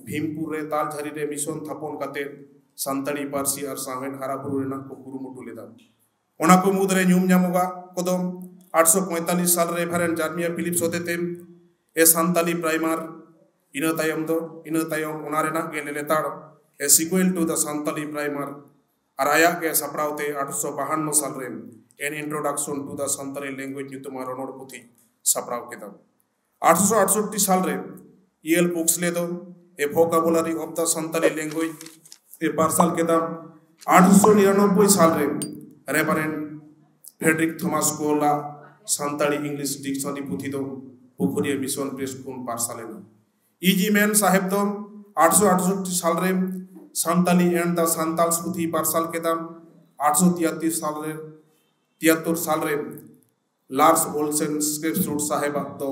ᱵᱷᱤᱢᱯᱩᱨ ᱨᱮ, ᱛᱟᱞᱡᱷᱟᱨᱤ ᱨᱮ ᱢᱤᱥᱚᱱ ᱛᱷᱟᱯᱚᱱ ᱠᱟᱛᱮ ᱥᱟᱱᱛᱟᱲᱤ ᱯᱟᱹᱨᱥᱤ ᱟᱨ ᱥᱟᱶᱦᱮᱫ ᱦᱟᱨᱟ ᱵᱩᱨᱩ ᱨᱮᱱᱟᱜ ᱠᱚ ᱠᱩᱨᱩᱢᱩᱴᱩ ᱞᱮᱫᱟ᱾ ᱚᱱᱟ ᱠᱚ ᱢᱩᱫᱽᱨᱮ ᱧᱩᱢ ᱧᱟᱢᱚᱜᱟᱜ ᱠᱚᱫᱚ ᱟᱴᱥᱚ ᱯᱚᱸᱭᱛᱟᱞᱞᱤᱥ ᱥᱟᱞ ᱨᱮ ᱨᱮᱵᱷᱟᱨᱮᱱᱰ ᱡᱟᱨᱢᱤᱭᱟ ᱯᱷᱤᱞᱤᱯᱥ ᱦᱚᱛᱮᱛᱮ ᱮ ᱥᱟᱱᱛᱟᱞᱤ ᱯᱨᱟᱭᱢᱟᱨ, ᱤᱱᱟᱹ ᱛᱟᱭᱚᱢ ᱫᱚ, ᱤᱱᱟᱹ ᱛᱟᱭᱚᱢ ᱚᱱᱟ ᱨᱮᱱᱟᱜ ᱜᱮ ᱞᱮᱞᱮᱛᱟᱲ ᱮ ᱥᱤᱠᱩᱭᱮᱞ ᱴᱩ ᱫᱟ ᱥᱟᱱᱛᱟᱞᱤ ᱯᱨᱟᱭᱢᱟᱨ, ᱟᱨ ᱟᱭᱟᱜ ᱜᱮ ᱥᱟᱯᱲᱟᱣ ᱛᱮ ᱟᱴᱷᱨᱚᱥᱚ ᱵᱟᱦᱟᱱᱱᱚ ᱥᱟᱞ ᱨᱮ An Introduction to the Santali Language ᱧᱩᱛᱩᱢᱟᱱ ᱨᱚᱱᱚᱲ ᱯᱩᱛᱷᱤ ᱥᱟᱯᱲᱟᱣ ᱠᱮᱫᱟ᱾ ᱟᱴᱷᱨᱚᱥᱚ ᱟᱴᱥᱚᱴᱴᱤ ᱥᱟᱞ ᱨᱮ ᱤ ᱮᱞ ᱯᱩᱠᱥᱞᱮ ᱫᱚ A Vocabulary of the Santali Language ᱮ ᱯᱟᱨᱥᱟᱞ ᱠᱮᱫᱟ᱾ ᱟᱴᱷᱨᱚᱥᱚ ᱱᱤᱨᱟᱱᱚᱵᱵᱳᱭ ᱥᱟᱞ ᱨᱮ ᱨᱮᱵᱷᱟᱨᱮᱱᱰ ᱯᱷᱨᱮᱰᱨᱤᱠ ᱛᱷᱚᱢᱟᱥ ᱠᱳᱞ ᱟᱜ ᱥᱟᱱᱛᱟᱲᱤ ᱤᱝᱞᱤᱥ ᱰᱤᱠᱥᱚᱱᱟᱨᱤ ᱯᱩᱛᱷᱤ ᱫᱚ ᱯᱩᱠᱷᱩᱨᱤᱭᱟᱹ ᱢᱤᱥᱚᱱ ᱯᱨᱮᱥ ᱠᱷᱚᱱ ᱯᱟᱨᱥᱟᱞ ᱮᱱᱟ᱾ ᱤ ᱡᱤ ᱢᱮᱱ ᱥᱟᱦᱮᱵ ᱫᱚ ᱟᱴᱷᱨᱚᱥᱚ ᱟᱴᱥᱚᱴᱴᱤ ᱥᱟᱞ ᱨᱮ ᱥᱟᱱᱛᱟᱞᱤ and the Santals ᱯᱩᱛᱷᱤ ᱯᱟᱨᱥᱟᱞ ᱠᱮᱫᱟ᱾ ᱟᱴᱷᱨᱚᱥᱚ ᱛᱤᱭᱟᱛᱛᱤᱨ ᱥᱟᱞ ᱨᱮ, ᱛᱤᱭᱟᱛᱛᱚᱨ ᱥᱟᱞ ᱨᱮ ᱞᱟᱨᱥ ᱳᱞᱥᱮᱱ ᱥᱠᱨᱮᱯᱥᱩᱰ ᱥᱟᱦᱮᱵᱟᱜ ᱫᱚ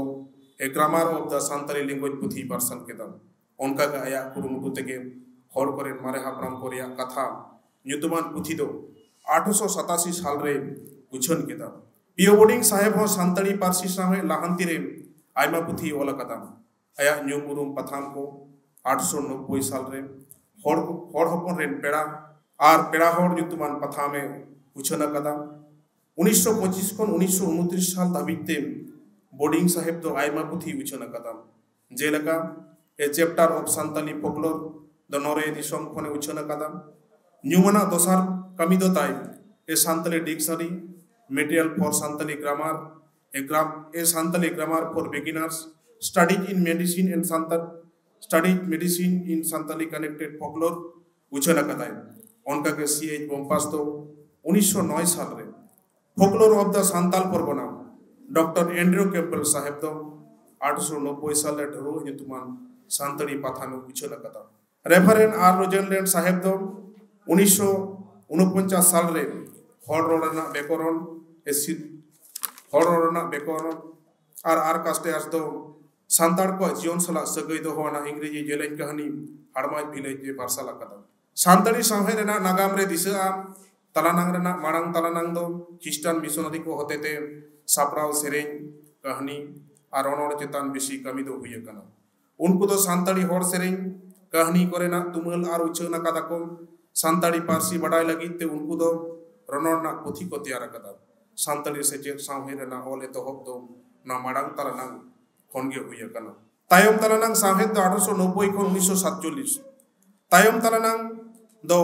A Grammar of the Santali Language ᱯᱩᱛᱷᱤ ᱯᱟᱨᱥᱟᱞ ᱠᱮᱫᱟ᱾ ᱚᱱᱠᱟᱜᱮ ᱟᱭᱟᱜ ᱠᱩᱨᱩᱢᱩᱴᱩ ᱛᱮᱜᱮ ᱦᱚᱲ ᱠᱚᱨᱮᱱ ᱢᱟᱨᱮ ᱦᱟᱯᱲᱟᱢ ᱠᱚ ᱨᱮᱭᱟᱜ ᱠᱟᱛᱷᱟ ᱧᱩᱛᱩᱢᱟᱱ ᱯᱩᱛᱷᱤ ᱫᱚ ᱟᱴᱷᱨᱚᱥᱚ ᱥᱟᱛᱟᱥᱤ ᱥᱟᱞ ᱨᱮ ᱩᱪᱷᱟᱹᱱ ᱠᱮᱫᱟ᱾ ᱯᱤ ᱳ ᱵᱳᱰᱤᱝ ᱥᱟᱦᱮᱵ ᱦᱚᱸ ᱥᱟᱱᱛᱟᱲᱤ ᱯᱟᱹᱨᱥᱤ ᱥᱟᱶᱦᱮᱫ ᱞᱟᱦᱟᱱᱛᱤ ᱨᱮ ᱟᱭᱢᱟ ᱯᱩᱛᱷᱤᱭ ᱚᱞ ᱟᱠᱟᱫᱟ᱾ ᱟᱭᱟᱜ ᱧᱩᱢ ᱩᱨᱩᱢ ᱯᱟᱛᱷᱟᱢ ᱠᱚ ᱟᱴᱷᱨᱚᱥᱚ ᱱᱚᱵᱵᱳᱭ ᱥᱟᱞ ᱨᱮ ᱦᱚᱲ, ᱦᱚᱲ ᱦᱚᱯᱚᱱ ᱨᱮᱱ ᱯᱮᱲᱟ ᱟᱨ ᱯᱮᱲᱟ ᱦᱚᱲ ᱧᱩᱛᱩᱢᱟᱱ ᱯᱟᱛᱷᱟᱢ ᱮ ᱩᱪᱷᱟᱹᱱ ᱟᱠᱟᱫᱟ᱾ ᱩᱱᱤᱥᱥᱚ ᱯᱚᱸᱪᱤᱥ ᱠᱷᱚᱱ ᱩᱱᱤᱥᱥᱚ ᱩᱱᱛᱨᱤᱥ ᱥᱟᱞ ᱫᱷᱟᱹᱵᱤᱡ ᱛᱮ ᱵᱳᱰᱤᱝ ᱥᱟᱦᱮᱵ ᱫᱚ ᱟᱭᱢᱟ ᱯᱩᱛᱷᱤ ᱩᱪᱷᱟᱹᱱ ᱟᱠᱟᱫᱟ, ᱡᱮᱞᱮᱠᱟ A Chapter of Santali Folklore ᱫᱚ ᱱᱚᱨᱣᱮ ᱫᱤᱥᱚᱢ ᱠᱷᱚᱱᱮ ᱩᱪᱷᱟᱹᱱ ᱟᱠᱟᱫᱟ᱾ ᱧᱩᱢᱟᱱᱟᱜ ᱫᱚᱥᱟᱨ ᱠᱟᱹᱢᱤ ᱫᱚ ᱛᱟᱭ A Santali Dictionary, Material for Santali Grammar, A Gram-, A Santali Grammar for Beginners, Studies in Medicine and Santal-, Studies Medicine in Santali Connected Folklore ᱩᱪᱷᱟᱹᱱ ᱟᱠᱟᱫᱟᱭ᱾ ᱚᱱᱠᱟᱜᱮ ᱥᱤ ᱮᱪ ᱵᱚᱢᱯᱟᱥ ᱫᱚ ᱩᱱᱤᱥᱥᱚ ᱱᱚᱭ ᱥᱟᱞ ᱨᱮ Folklore of the Santal Pargana, doctor Andrew Campbell ᱥᱟᱦᱮᱵ ᱫᱚ ᱟᱴᱷᱨᱚᱥᱚ ᱱᱚᱵᱵᱳᱭ ᱥᱟᱞ ᱨᱮ ᱰᱷᱟᱹᱨᱣᱟᱹᱜ ᱧᱩᱛᱩᱢᱟᱱ ᱥᱟᱱᱛᱟᱲᱤ ᱯᱟᱛᱷᱟᱢ ᱮ ᱩᱪᱷᱟᱹᱱ ᱟᱠᱟᱫᱟ᱾ ᱨᱮᱵᱷᱟᱨᱮᱱᱰ ᱟᱨ ᱨᱳᱡᱮᱱᱞᱮᱱᱰ ᱥᱟᱦᱮᱵ ᱫᱚ ᱩᱱᱤᱥᱥᱚ ᱩᱱᱯᱚᱧᱪᱟᱥ ᱥᱟᱞ ᱨᱮ ᱦᱚᱲ ᱨᱚᱲ ᱨᱮᱱᱟᱜ ᱵᱮᱠᱚᱨᱚᱱ ᱮ ᱥᱤᱫ-, ᱦᱚᱲ ᱨᱚᱲ ᱨᱮᱱᱟᱜ ᱵᱮᱠᱚᱨᱚᱱ ᱟᱨ ᱟᱨ ᱠᱟᱥᱴᱮᱭᱟᱥ ᱫᱚ ᱥᱟᱱᱛᱟᱲ ᱠᱚᱣᱟᱜ ᱡᱤᱭᱚᱱ ᱥᱟᱞᱟᱜ ᱥᱟᱹᱜᱟᱹᱭ ᱫᱚᱦᱚ ᱟᱱᱟᱜ ᱤᱝᱨᱮᱡᱤ ᱡᱮᱞᱮᱧ ᱠᱟᱹᱦᱱᱤ ᱦᱟᱲᱢᱟᱭ ᱵᱷᱤᱞᱟᱹᱭ ᱮ ᱯᱟᱨᱥᱟᱞ ᱟᱠᱟᱫᱟ᱾ ᱥᱟᱱᱛᱟᱲᱤ ᱥᱟᱶᱦᱮᱫ ᱨᱮᱱᱟᱜ ᱱᱟᱜᱟᱢ ᱨᱮ ᱫᱤᱥᱟᱹᱜᱼᱟ, ᱛᱟᱞᱟᱱᱟᱝ ᱨᱮᱱᱟᱜ ᱢᱟᱲᱟᱝ ᱛᱟᱞᱟᱱᱟᱝ ᱫᱚ ᱠᱷᱨᱤᱥᱴᱟᱱ ᱢᱤᱥᱚᱱᱟᱨᱤ ᱠᱚ ᱦᱚᱛᱮᱛᱮ ᱥᱟᱯᱲᱟᱣ ᱥᱮᱨᱮᱧ, ᱠᱟᱹᱦᱱᱤ ᱟᱨ ᱨᱚᱱᱚᱲ ᱪᱮᱛᱟᱱ ᱵᱮᱥᱤ ᱠᱟᱹᱢᱤ ᱫᱚ ᱦᱩᱭ ᱟᱠᱟᱱᱟ᱾ ᱩᱱᱠᱩ ᱫᱚ ᱥᱟᱱᱛᱟᱲᱤ ᱦᱚᱲ ᱥᱮᱨᱮᱧ, ᱠᱟᱹᱦᱱᱤ ᱠᱚᱨᱮᱱᱟᱜ ᱛᱩᱢᱟᱹᱞ ᱟᱨ ᱩᱪᱷᱟᱹᱱ ᱟᱠᱟᱫᱟ ᱠᱚ᱾ ᱥᱟᱱᱛᱟᱲᱤ ᱯᱟᱹᱨᱥᱤ ᱵᱟᱰᱟᱭ ᱞᱟᱹᱜᱤᱫ ᱛᱮ ᱩᱱᱠᱩ ᱫᱚ ᱨᱚᱱᱚᱲ ᱨᱮᱱᱟᱜ ᱯᱩᱛᱷᱤ ᱠᱚ ᱛᱮᱭᱟᱨ ᱟᱠᱟᱫᱟ᱾ ᱥᱟᱱᱛᱟᱲᱤ ᱥᱮᱪᱮᱫ ᱥᱟᱶᱦᱮᱫ ᱨᱮᱱᱟᱜ ᱚᱞ ᱮᱛᱚᱦᱚᱵ ᱫᱚ ᱚᱱᱟ ᱢᱟᱲᱟᱝ ᱛᱟᱞᱟᱱᱟᱝ ᱠᱷᱚᱱ ᱜᱮ ᱦᱩᱭ ᱟᱠᱟᱱᱟ᱾ ᱛᱟᱭᱚᱢ ᱛᱟᱞᱟᱱᱟᱝ ᱥᱟᱶᱦᱮᱫ ᱫᱚ ᱟᱴᱷᱨᱚᱥᱚ ᱱᱚᱵᱵᱳᱭ ᱠᱷᱚᱱ ᱩᱱᱤᱥᱥᱚ ᱥᱟᱛᱪᱚᱞᱞᱤᱥ, ᱛᱟᱭᱚᱢ ᱛᱟᱞᱟᱱᱟᱝ ᱫᱚ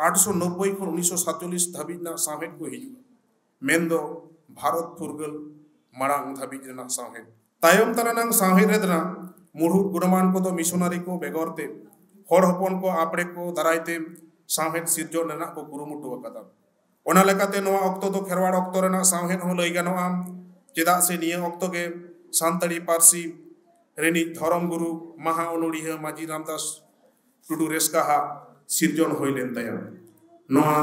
ᱟᱴᱷᱨᱚᱥᱚ ᱱᱚᱵᱵᱳᱭ ᱠᱷᱚᱱ ᱩᱱᱤᱥᱥᱚ ᱥᱟᱛᱪᱚᱞᱞᱤᱥ ᱫᱷᱟᱹᱵᱤᱡ ᱨᱮᱱᱟᱜ ᱥᱟᱶᱦᱮᱫ ᱠᱚ ᱦᱤᱡᱩᱜᱼᱟ, ᱢᱮᱱᱫᱚ ᱵᱷᱟᱨᱚᱛ ᱯᱷᱩᱨᱜᱟᱹᱞ ᱢᱟᱲᱟᱝ ᱫᱷᱟᱹᱵᱤᱡ ᱨᱮᱱᱟᱜ ᱥᱟᱶᱦᱮᱫ᱾ ᱛᱟᱭᱚᱢ ᱛᱟᱞᱟᱱᱟᱝ ᱥᱟᱶᱦᱮᱫ ᱨᱮᱱᱟᱜ ᱢᱩᱲᱩᱫ ᱜᱩᱱᱢᱟᱱ ᱠᱚᱫᱚ ᱢᱤᱥᱚᱱᱟᱨᱤ ᱠᱚ ᱵᱮᱜᱚᱨ ᱛᱮ ᱦᱚᱲ ᱦᱚᱯᱚᱱ ᱠᱚ ᱟᱯᱲᱮ ᱠᱚ ᱫᱟᱨᱟᱭ ᱛᱮ ᱥᱟᱶᱦᱮᱫ ᱥᱤᱨᱡᱚᱱ ᱨᱮᱱᱟᱜ ᱠᱚ ᱠᱩᱨᱩᱢᱩᱴᱩ ᱟᱠᱟᱫᱟ᱾ ᱚᱱᱟ ᱞᱮᱠᱟᱛᱮ ᱱᱚᱣᱟ ᱚᱠᱛᱚ ᱫᱚ ᱠᱷᱮᱨᱣᱟᱲ ᱚᱠᱛᱚ ᱨᱮᱱᱟᱜ ᱥᱟᱶᱦᱮᱫ ᱦᱚᱸ ᱞᱟᱹᱭ ᱜᱟᱱᱚᱜᱼᱟ, ᱪᱮᱫᱟᱜ ᱥᱮ ᱱᱤᱭᱟᱹ ᱚᱠᱛᱚ ᱜᱮ ᱥᱟᱱᱛᱟᱲᱤ ᱯᱟᱹᱨᱥᱤ ᱨᱤᱱᱤᱡ ᱫᱷᱚᱨᱚᱢ ᱜᱩᱨᱩ ᱢᱟᱦᱟ ᱚᱱᱚᱲᱦᱤᱭᱟᱹ ᱢᱟᱹᱡᱷᱤ ᱨᱟᱢᱫᱟᱥ ᱴᱩᱰᱩ ᱨᱮᱥᱠᱟ ᱦᱟᱜ ᱥᱤᱨᱡᱚᱱ ᱦᱩᱭ ᱞᱮᱱ ᱛᱟᱭᱟ᱾ ᱱᱚᱣᱟ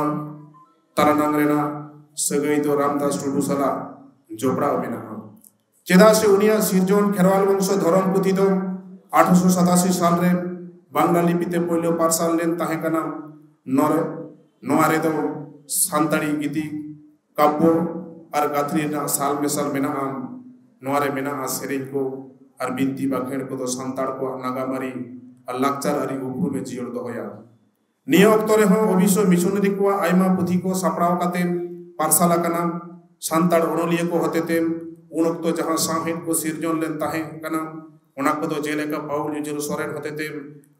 ᱛᱟᱞᱟᱱᱟᱝ ᱨᱮᱱᱟᱜ ᱥᱟᱹᱜᱟᱹᱭ ᱫᱚ ᱨᱟᱢᱫᱟᱥ ᱴᱩᱰᱩ ᱥᱟᱞᱟᱜ ᱡᱚᱯᱲᱟᱣ ᱢᱮᱱᱟᱜᱼᱟ᱾ ᱪᱮᱫᱟᱜ ᱥᱮ ᱩᱱᱤᱭᱟᱜ ᱥᱤᱨᱡᱚᱱ ᱠᱷᱮᱨᱣᱟᱞ ᱵᱚᱝᱥᱚ ᱫᱷᱚᱨᱚᱢ ᱯᱩᱛᱷᱤ ᱫᱚ ᱟᱴᱷᱨᱚᱥᱚ ᱥᱟᱛᱟᱥᱤ ᱥᱟᱞ ᱨᱮ ᱵᱟᱝᱞᱟ ᱞᱤᱯᱤ ᱛᱮ ᱯᱳᱭᱞᱳ ᱯᱟᱨᱥᱟᱞ ᱞᱮᱱ ᱛᱟᱦᱮᱸ ᱠᱟᱱᱟ᱾ ᱱᱚᱨᱮ-, ᱱᱚᱣᱟ ᱨᱮᱫᱚ ᱥᱟᱱᱛᱟᱲᱤ ᱜᱤᱛᱤ, ᱠᱟᱵᱽᱵᱚ ᱟᱨ ᱜᱟᱹᱛᱷᱱᱤ ᱨᱮᱱᱟᱜ ᱥᱟᱞ ᱢᱮᱥᱟᱞ ᱢᱮᱱᱟᱜᱼᱟ᱾ ᱱᱚᱣᱟ ᱨᱮ ᱢᱮᱱᱟᱜᱼᱟ ᱥᱮᱨᱮᱧ ᱠᱚ ᱟᱨ ᱵᱤᱱᱛᱤ ᱵᱟᱠᱷᱮᱬ ᱠᱚᱫᱚ ᱥᱟᱱᱛᱟᱲ ᱠᱚᱣᱟᱜ ᱱᱟᱜᱟᱢ ᱟᱹᱨᱤ ᱟᱨ ᱞᱟᱠᱪᱟᱨ ᱟᱹᱨᱤ ᱩᱯᱨᱩᱢ ᱮ ᱡᱤᱭᱟᱹᱲ ᱫᱚᱦᱚᱭᱟ᱾ ᱱᱤᱭᱟᱹ ᱚᱠᱛᱚ ᱨᱮᱦᱚᱸ ᱚᱵᱚᱥᱥᱚ ᱢᱤᱥᱚᱱᱟᱨᱤ ᱠᱚᱣᱟᱜ ᱟᱭᱢᱟ ᱯᱩᱛᱷᱤ ᱠᱚ ᱥᱟᱯᱲᱟᱣ ᱠᱟᱛᱮ ᱯᱟᱨᱥᱟᱞ ᱟᱠᱟᱱᱟ ᱥᱟᱱᱛᱟᱲ ᱚᱱᱚᱞᱤᱭᱟᱹ ᱠᱚ ᱦᱚᱛᱮᱛᱮ᱾ ᱩᱱ ᱚᱠᱛᱚ ᱡᱟᱦᱟᱸ ᱥᱟᱶᱦᱮᱫ ᱠᱚ ᱥᱤᱨᱡᱚᱱ ᱞᱮᱱ ᱛᱟᱦᱮᱸ ᱠᱟᱱᱟ, ᱚᱱᱟ ᱠᱚᱫᱚ ᱡᱮᱞᱮᱠᱟ ᱯᱟᱹᱣᱩᱞ ᱩᱡᱟᱹᱞ ᱥᱚᱨᱮᱱ ᱦᱚᱛᱮᱛᱮ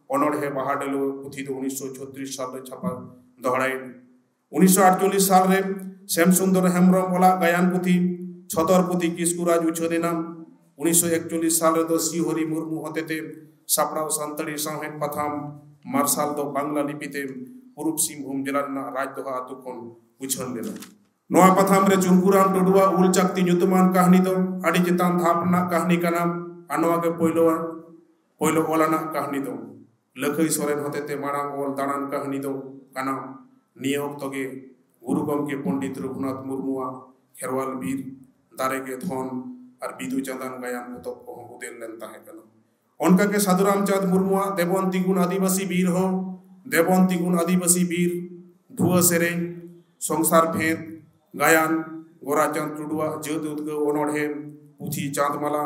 ᱚᱱᱚᱬᱦᱮ ᱵᱟᱦᱟ ᱰᱟᱹᱞᱩᱣᱟᱹ ᱯᱩᱛᱷᱤ ᱫᱚ ᱩᱱᱤᱥᱥᱚ ᱪᱷᱚᱛᱨᱤᱥ ᱥᱟᱞ ᱨᱮ ᱪᱷᱟᱯᱟ ᱫᱚᱦᱲᱟᱭᱮᱱ᱾ ᱩᱱᱤᱥᱥᱚ ᱟᱴᱪᱚᱞᱞᱤᱥ ᱥᱟᱞ ᱨᱮ ᱥᱮᱢ ᱥᱩᱱᱫᱚᱨ ᱦᱮᱢᱵᱽᱨᱚᱢ ᱚᱞᱟᱜ ᱜᱟᱭᱟᱱ ᱯᱩᱛᱷᱤ ᱪᱷᱚᱛᱚᱨ ᱯᱩᱛᱷᱤ ᱠᱤᱥᱠᱩ ᱨᱟᱡᱽ ᱩᱪᱷᱟᱹᱱ ᱮᱱᱟ᱾ ᱩᱱᱤᱥᱥᱚ ᱮᱠᱪᱚᱞᱞᱤᱥ ᱥᱟᱞ ᱨᱮᱫᱚ ᱥᱤ ᱦᱚᱨᱤ ᱢᱩᱨᱢᱩ ᱦᱚᱛᱮᱛᱮ ᱥᱟᱯᱲᱟᱣ ᱥᱟᱱᱛᱟᱲᱤ ᱥᱟᱶᱦᱮᱫ ᱯᱟᱛᱷᱟᱢ ᱢᱟᱨᱥᱟᱞ ᱫᱚ ᱵᱟᱝᱞᱟ ᱞᱤᱯᱤᱛᱮ ᱯᱩᱨᱩᱵ ᱥᱤᱝᱵᱷᱩᱢ ᱡᱮᱞᱟ ᱨᱮᱱᱟᱜ ᱨᱟᱡᱽᱫᱚᱦᱟ ᱟᱹᱛᱩ ᱠᱷᱚᱱ ᱩᱪᱷᱟᱹᱱ ᱞᱮᱱᱟ᱾ ᱱᱚᱣᱟ ᱯᱟᱛᱷᱟᱢ ᱨᱮ ᱪᱩᱝᱠᱩᱨᱟᱢ ᱴᱩᱰᱩᱣᱟᱜ ᱩᱞ ᱪᱟᱠᱛᱤ ᱧᱩᱛᱩᱢᱟᱱ ᱠᱟᱹᱦᱱᱤ ᱫᱚ ᱟᱹᱰᱤ ᱪᱮᱛᱟᱱ ᱫᱷᱟᱯ ᱨᱮᱱᱟᱜ ᱠᱟᱹᱦᱱᱤ ᱠᱟᱱᱟ᱾ ᱟᱨ ᱱᱚᱣᱟ ᱜᱮ ᱯᱳᱭᱞᱳ, ᱯᱳᱭᱞᱳ ᱚᱞ ᱟᱱᱟᱜ ᱠᱟᱹᱦᱱᱤ ᱫᱚ᱾ ᱞᱟᱹᱠᱷᱟᱹᱭ ᱥᱚᱨᱮᱱ ᱦᱚᱛᱮᱛᱮ ᱢᱟᱲᱟᱝ ᱚᱞ ᱫᱟᱬᱟᱱ ᱠᱟᱹᱦᱱᱤ ᱫᱚ ᱠᱟᱱᱟ᱾ ᱱᱤᱭᱟᱹ ᱚᱠᱛᱚ ᱜᱮ ᱜᱩᱨᱩ ᱜᱚᱢᱠᱮ ᱯᱚᱱᱰᱤᱛ ᱨᱚᱜᱷᱩᱱᱟᱛᱷ ᱢᱩᱨᱢᱩᱣᱟᱜ ᱠᱷᱮᱨᱣᱟᱞ ᱵᱤᱨ, ᱫᱟᱨᱮ ᱜᱮ ᱫᱷᱚᱱ ᱟᱨ ᱵᱤᱫᱩ ᱪᱟᱸᱫᱟᱱ ᱜᱟᱭᱟᱱ ᱯᱚᱛᱚᱵ ᱠᱚᱦᱚᱸ ᱩᱫᱮᱞ ᱞᱮᱱ ᱛᱟᱦᱮᱸ ᱠᱟᱱᱟ᱾ ᱚᱱᱠᱟ ᱜᱮ ᱥᱟᱹᱫᱷᱩ ᱨᱟᱢᱪᱟᱸᱫᱽ ᱢᱩᱨᱢᱩᱣᱟᱜ ᱫᱮᱵᱚᱱ ᱛᱤᱸᱜᱩᱱ ᱟᱹᱫᱤᱵᱟᱹᱥᱤ ᱵᱤᱨ ᱦᱚᱸ, ᱫᱮᱵᱚᱱ ᱛᱤᱸᱜᱩᱱ ᱟᱹᱫᱤᱵᱟᱹᱥᱤ ᱵᱤᱨ, ᱫᱷᱩᱣᱟᱹ ᱥᱮᱨᱮᱧ, ᱥᱚᱝᱥᱟᱨ ᱵᱷᱮᱫ, ᱜᱟᱭᱟᱱ, ᱜᱳᱨᱟᱪᱟᱸᱫᱽ ᱴᱩᱰᱩᱣᱟᱜ ᱡᱟᱹᱛ ᱩᱫᱽᱜᱟᱹᱣ ᱚᱱᱚᱬᱦᱮ ᱯᱩᱛᱷᱤ ᱪᱟᱸᱫᱽᱢᱟᱞᱟ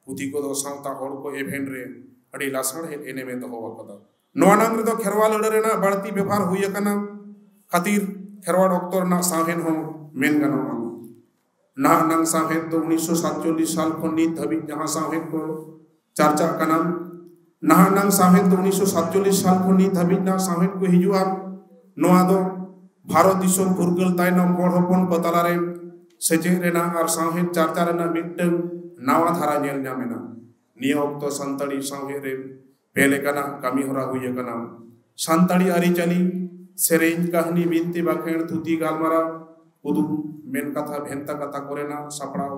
ᱯᱩᱛᱷᱤ ᱠᱚᱫᱚ ᱥᱟᱶᱛᱟ ᱦᱚᱲ ᱠᱚ ᱮᱵᱷᱮᱱ ᱨᱮ ᱟᱹᱰᱤ ᱞᱟᱥᱟᱲᱦᱮᱫ ᱮᱱᱮᱢ ᱮ ᱫᱚᱦᱚ ᱟᱠᱟᱫᱟ᱾ ᱱᱚᱣᱟ ᱱᱟᱝ ᱨᱮᱫᱚ ᱠᱷᱮᱨᱣᱟᱞ ᱟᱹᱲᱟᱹ ᱨᱮᱱᱟᱜ ᱵᱟᱹᱲᱛᱤ ᱵᱮᱵᱷᱟᱨ ᱦᱩᱭ ᱟᱠᱟᱱᱟ ᱠᱷᱟᱹᱛᱤᱨ ᱠᱷᱮᱨᱣᱟᱲ ᱚᱠᱛᱚ ᱨᱮᱱᱟᱜ ᱥᱟᱶᱦᱮᱫ ᱦᱚᱸ ᱢᱮᱱ ᱜᱟᱱᱚᱜᱼᱟ᱾ ᱱᱟᱦᱟᱜ ᱱᱟᱝ ᱥᱟᱶᱦᱮᱫ ᱫᱚ ᱩᱱᱤᱥᱥᱚ ᱥᱟᱛᱪᱚᱞᱞᱤᱥ ᱥᱟᱞ ᱠᱷᱚᱱ ᱱᱤᱛ ᱫᱷᱟᱹᱵᱤᱡ ᱡᱟᱦᱟᱸ ᱥᱟᱶᱦᱮᱫ ᱠᱚ ᱪᱟᱨᱪᱟᱜ ᱠᱟᱱᱟ, ᱱᱟᱦᱟᱜ ᱱᱟᱝ ᱥᱟᱶᱦᱮᱫ ᱫᱚ ᱩᱱᱤᱥᱥᱚ ᱥᱟᱛᱪᱚᱞᱞᱤᱥ ᱥᱟᱞ ᱠᱷᱚᱱ ᱱᱤᱛ ᱫᱷᱟᱹᱵᱤᱡ ᱱᱟᱜ ᱥᱟᱶᱦᱮᱫ ᱠᱚ ᱦᱤᱡᱩᱜᱼᱟ᱾ ᱱᱚᱣᱟ ᱫᱚ ᱵᱷᱟᱨᱚᱛ ᱫᱤᱥᱚᱢ ᱯᱷᱩᱨᱜᱟᱹᱞ ᱛᱟᱭᱱᱚᱢ ᱦᱚᱲ ᱦᱚᱯᱚᱱ ᱠᱚ ᱛᱟᱞᱟᱨᱮ ᱥᱮᱪᱮᱫ ᱨᱮᱱᱟᱜ ᱟᱨ ᱥᱟᱶᱦᱮᱫ ᱪᱟᱨᱪᱟ ᱨᱮᱱᱟᱜ ᱢᱤᱫᱴᱟᱝ ᱱᱟᱣᱟ ᱫᱷᱟᱨᱟ ᱧᱮᱞ ᱧᱟᱢ ᱮᱱᱟ᱾ ᱱᱤᱭᱟᱹ ᱚᱠᱛᱚ ᱥᱟᱱᱛᱟᱲᱤ ᱥᱟᱶᱦᱮᱫ ᱨᱮ ᱯᱮ ᱞᱮᱠᱟᱱᱟᱜ ᱠᱟᱹᱢᱤ ᱦᱚᱨᱟ ᱦᱩᱭ ᱟᱠᱟᱱᱟ᱾ ᱥᱟᱱᱛᱟᱲᱤ ᱟᱹᱨᱤᱪᱟᱹᱞᱤ, ᱥᱮᱨᱮᱧ, ᱠᱟᱹᱦᱱᱤ, ᱵᱤᱱᱛᱤ, ᱵᱟᱠᱷᱮᱬ, ᱛᱷᱩᱛᱤ, ᱜᱟᱞᱢᱟᱨᱟᱣ, ᱠᱩᱫᱩᱢ, ᱢᱮᱱ ᱠᱟᱛᱷᱟ, ᱵᱷᱮᱱᱛᱟ ᱠᱟᱛᱷᱟ ᱠᱚᱨᱮᱱᱟᱜ ᱥᱟᱯᱲᱟᱣ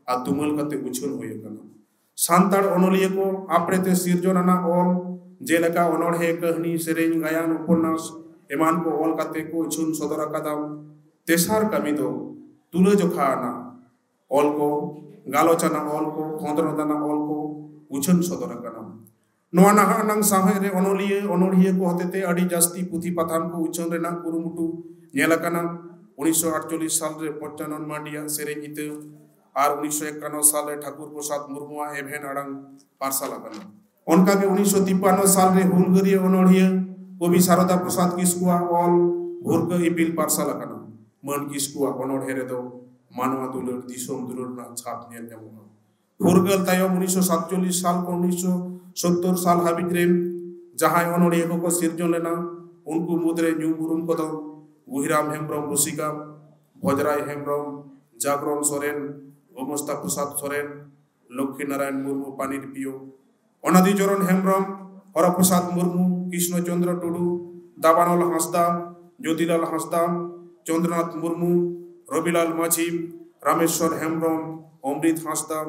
ᱟᱨ ᱛᱩᱢᱟᱹᱞ ᱠᱟᱛᱮ ᱩᱪᱷᱟᱹᱱ ᱦᱩᱭ ᱟᱠᱟᱱᱟ᱾ ᱥᱟᱱᱛᱟᱲ ᱚᱱᱚᱞᱤᱭᱟᱹ ᱠᱚ ᱟᱯᱲᱮᱛᱮ ᱥᱤᱨᱡᱚᱱ ᱟᱱᱟᱜ ᱚᱞ, ᱡᱮᱞᱮᱠᱟ ᱚᱱᱚᱬᱦᱮ, ᱠᱟᱹᱦᱱᱤ, ᱥᱮᱨᱮᱧ, ᱜᱟᱭᱟᱱ, ᱩᱯᱚᱱᱱᱟᱥ ᱮᱢᱟᱱ ᱠᱚ ᱚᱞ ᱠᱟᱛᱮ ᱠᱚ ᱩᱪᱷᱟᱹᱱ ᱥᱚᱫᱚᱨ ᱟᱠᱟᱫᱟ᱾ ᱛᱮᱥᱟᱨ ᱠᱟᱹᱢᱤ ᱫᱚ ᱛᱩᱞᱟᱹᱡᱚᱠᱷᱟ ᱟᱱᱟᱜ ᱚᱞ ᱠᱚ, ᱜᱟᱞᱚᱪ ᱟᱱᱟᱜ ᱚᱞ ᱠᱚ, ᱠᱷᱚᱸᱫᱽᱨᱚᱸᱫᱽ ᱟᱱᱟᱜ ᱚᱞ ᱠᱚ ᱩᱪᱷᱟᱹᱱ ᱥᱚᱫᱚᱨ ᱟᱠᱟᱱᱟ᱾ ᱱᱚᱣᱟ ᱱᱟᱦᱟᱜ ᱟᱱᱟᱝ ᱥᱟᱶᱦᱮᱫ ᱨᱮ ᱚᱱᱚᱞᱤᱭᱟᱹ, ᱚᱱᱚᱬᱦᱤᱭᱟᱹ ᱠᱚ ᱦᱚᱛᱮᱛᱮ ᱟᱹᱰᱤ ᱡᱟᱹᱥᱛᱤ ᱯᱩᱛᱷᱤ ᱯᱟᱛᱷᱟᱢ ᱠᱚ ᱩᱪᱷᱟᱹᱱ ᱨᱮᱱᱟᱜ ᱠᱩᱨᱩᱢᱩᱴᱩ ᱧᱮᱞ ᱟᱠᱟᱱᱟ᱾ ᱩᱱᱤᱥᱥᱚ ᱟᱴᱪᱚᱞᱞᱤᱥ ᱥᱟᱞ ᱨᱮ ᱯᱚᱧᱪᱟᱱᱚᱱ ᱢᱟᱱᱰᱤᱭᱟᱜ ᱥᱮᱨᱮᱧ ᱤᱛᱟᱹ ᱟᱨ ᱩᱱᱤᱥᱥᱚ ᱮᱠᱟᱱᱱᱚ ᱥᱟᱞ ᱨᱮ ᱴᱷᱟᱠᱩᱨ ᱯᱨᱚᱥᱟᱫᱽ ᱢᱩᱨᱢᱩᱣᱟᱜ ᱮᱵᱷᱮᱱ ᱟᱲᱟᱝ ᱯᱟᱨᱥᱟᱞ ᱟᱠᱟᱱᱟ᱾ ᱚᱱᱠᱟᱜᱮ ᱩᱱᱤᱥᱥᱚ ᱛᱤᱯᱯᱟᱱᱱᱚ ᱥᱟᱞ ᱨᱮ ᱦᱩᱞᱜᱟᱹᱨᱤᱭᱟᱹ ᱚᱱᱚᱬᱦᱤᱭᱟᱹ ᱠᱚᱵᱤ ᱥᱟᱨᱚᱫᱟ ᱯᱨᱚᱥᱟᱫᱽ ᱠᱤᱥᱠᱩᱣᱟᱜ ᱚᱞ ᱵᱷᱩᱨᱠᱟᱹ ᱤᱯᱤᱞ ᱯᱟᱨᱥᱟᱞ ᱟᱠᱟᱱᱟ᱾ ᱢᱟᱹᱱ ᱠᱤᱥᱠᱩᱣᱟᱜ ᱚᱱᱚᱬᱦᱮ ᱨᱮᱫᱚ ᱢᱟᱱᱣᱟ ᱫᱩᱞᱟᱹᱲ, ᱫᱤᱥᱚᱢ ᱫᱩᱞᱟᱹᱲ ᱨᱮᱱᱟᱜ ᱪᱷᱟᱯ ᱧᱮᱞ ᱧᱟᱢᱚᱜᱼᱟ᱾ ᱯᱷᱩᱨᱜᱟᱹᱞ ᱛᱟᱭᱚᱢ ᱩᱱᱤᱥᱥᱚ ᱥᱟᱛᱪᱚᱞᱞᱤᱥ ᱥᱟᱞ ᱠᱷᱚᱱ ᱩᱱᱤᱥᱥᱚ ᱥᱚᱛᱛᱚᱨ ᱥᱟᱞ ᱦᱟᱹᱵᱤᱡ ᱨᱮ ᱡᱟᱦᱟᱸᱭ ᱚᱱᱚᱬᱦᱤᱭᱟᱹ ᱠᱚᱠᱚ ᱥᱤᱨᱡᱚᱱ ᱞᱮᱱᱟ, ᱩᱱᱠᱩ ᱢᱩᱫᱽᱨᱮ ᱧᱩᱢ ᱩᱨᱩᱢ ᱠᱚᱫᱚ ᱜᱩᱦᱤᱨᱟᱢ ᱦᱮᱢᱵᱽᱨᱚᱢ ᱨᱩᱥᱤᱠᱟ, ᱵᱷᱚᱡᱽᱨᱟᱭ ᱦᱮᱢᱵᱽᱨᱚᱢ, ᱡᱟᱜᱽᱨᱚᱱ ᱥᱚᱨᱮᱱ, ᱜᱳᱢᱚᱥᱛᱟ ᱯᱨᱚᱥᱟᱫᱽ ᱥᱚᱨᱮᱱ, ᱞᱚᱠᱠᱷᱤ ᱱᱟᱨᱟᱭᱚᱱ ᱢᱩᱨᱢᱩ ᱯᱟᱱᱤᱨ ᱯᱤᱭᱳ, ᱚᱱᱟᱫᱤ ᱪᱚᱨᱚᱱ ᱦᱮᱢᱵᱽᱨᱚᱢ, ᱦᱚᱨᱚ ᱯᱨᱚᱥᱟᱫᱽ ᱢᱩᱨᱢᱩ, ᱠᱨᱤᱥᱱᱚ ᱪᱚᱱᱫᱨᱚ ᱴᱩᱰᱩ, ᱫᱟᱵᱟᱱᱚᱞ ᱦᱟᱸᱥᱫᱟ, ᱡᱳᱛᱤᱞᱟᱞ ᱦᱟᱸᱥᱫᱟ, ᱪᱚᱱᱫᱨᱚᱱᱟᱛᱷ ᱢᱩᱨᱢᱩ, ᱨᱚᱵᱤᱞᱟᱞ ᱢᱟᱹᱡᱷᱤ, ᱨᱟᱢᱮᱥᱣᱚᱨ ᱦᱮᱢᱵᱽᱨᱚᱢ, ᱚᱢᱨᱤᱛ ᱦᱟᱸᱥᱫᱟ,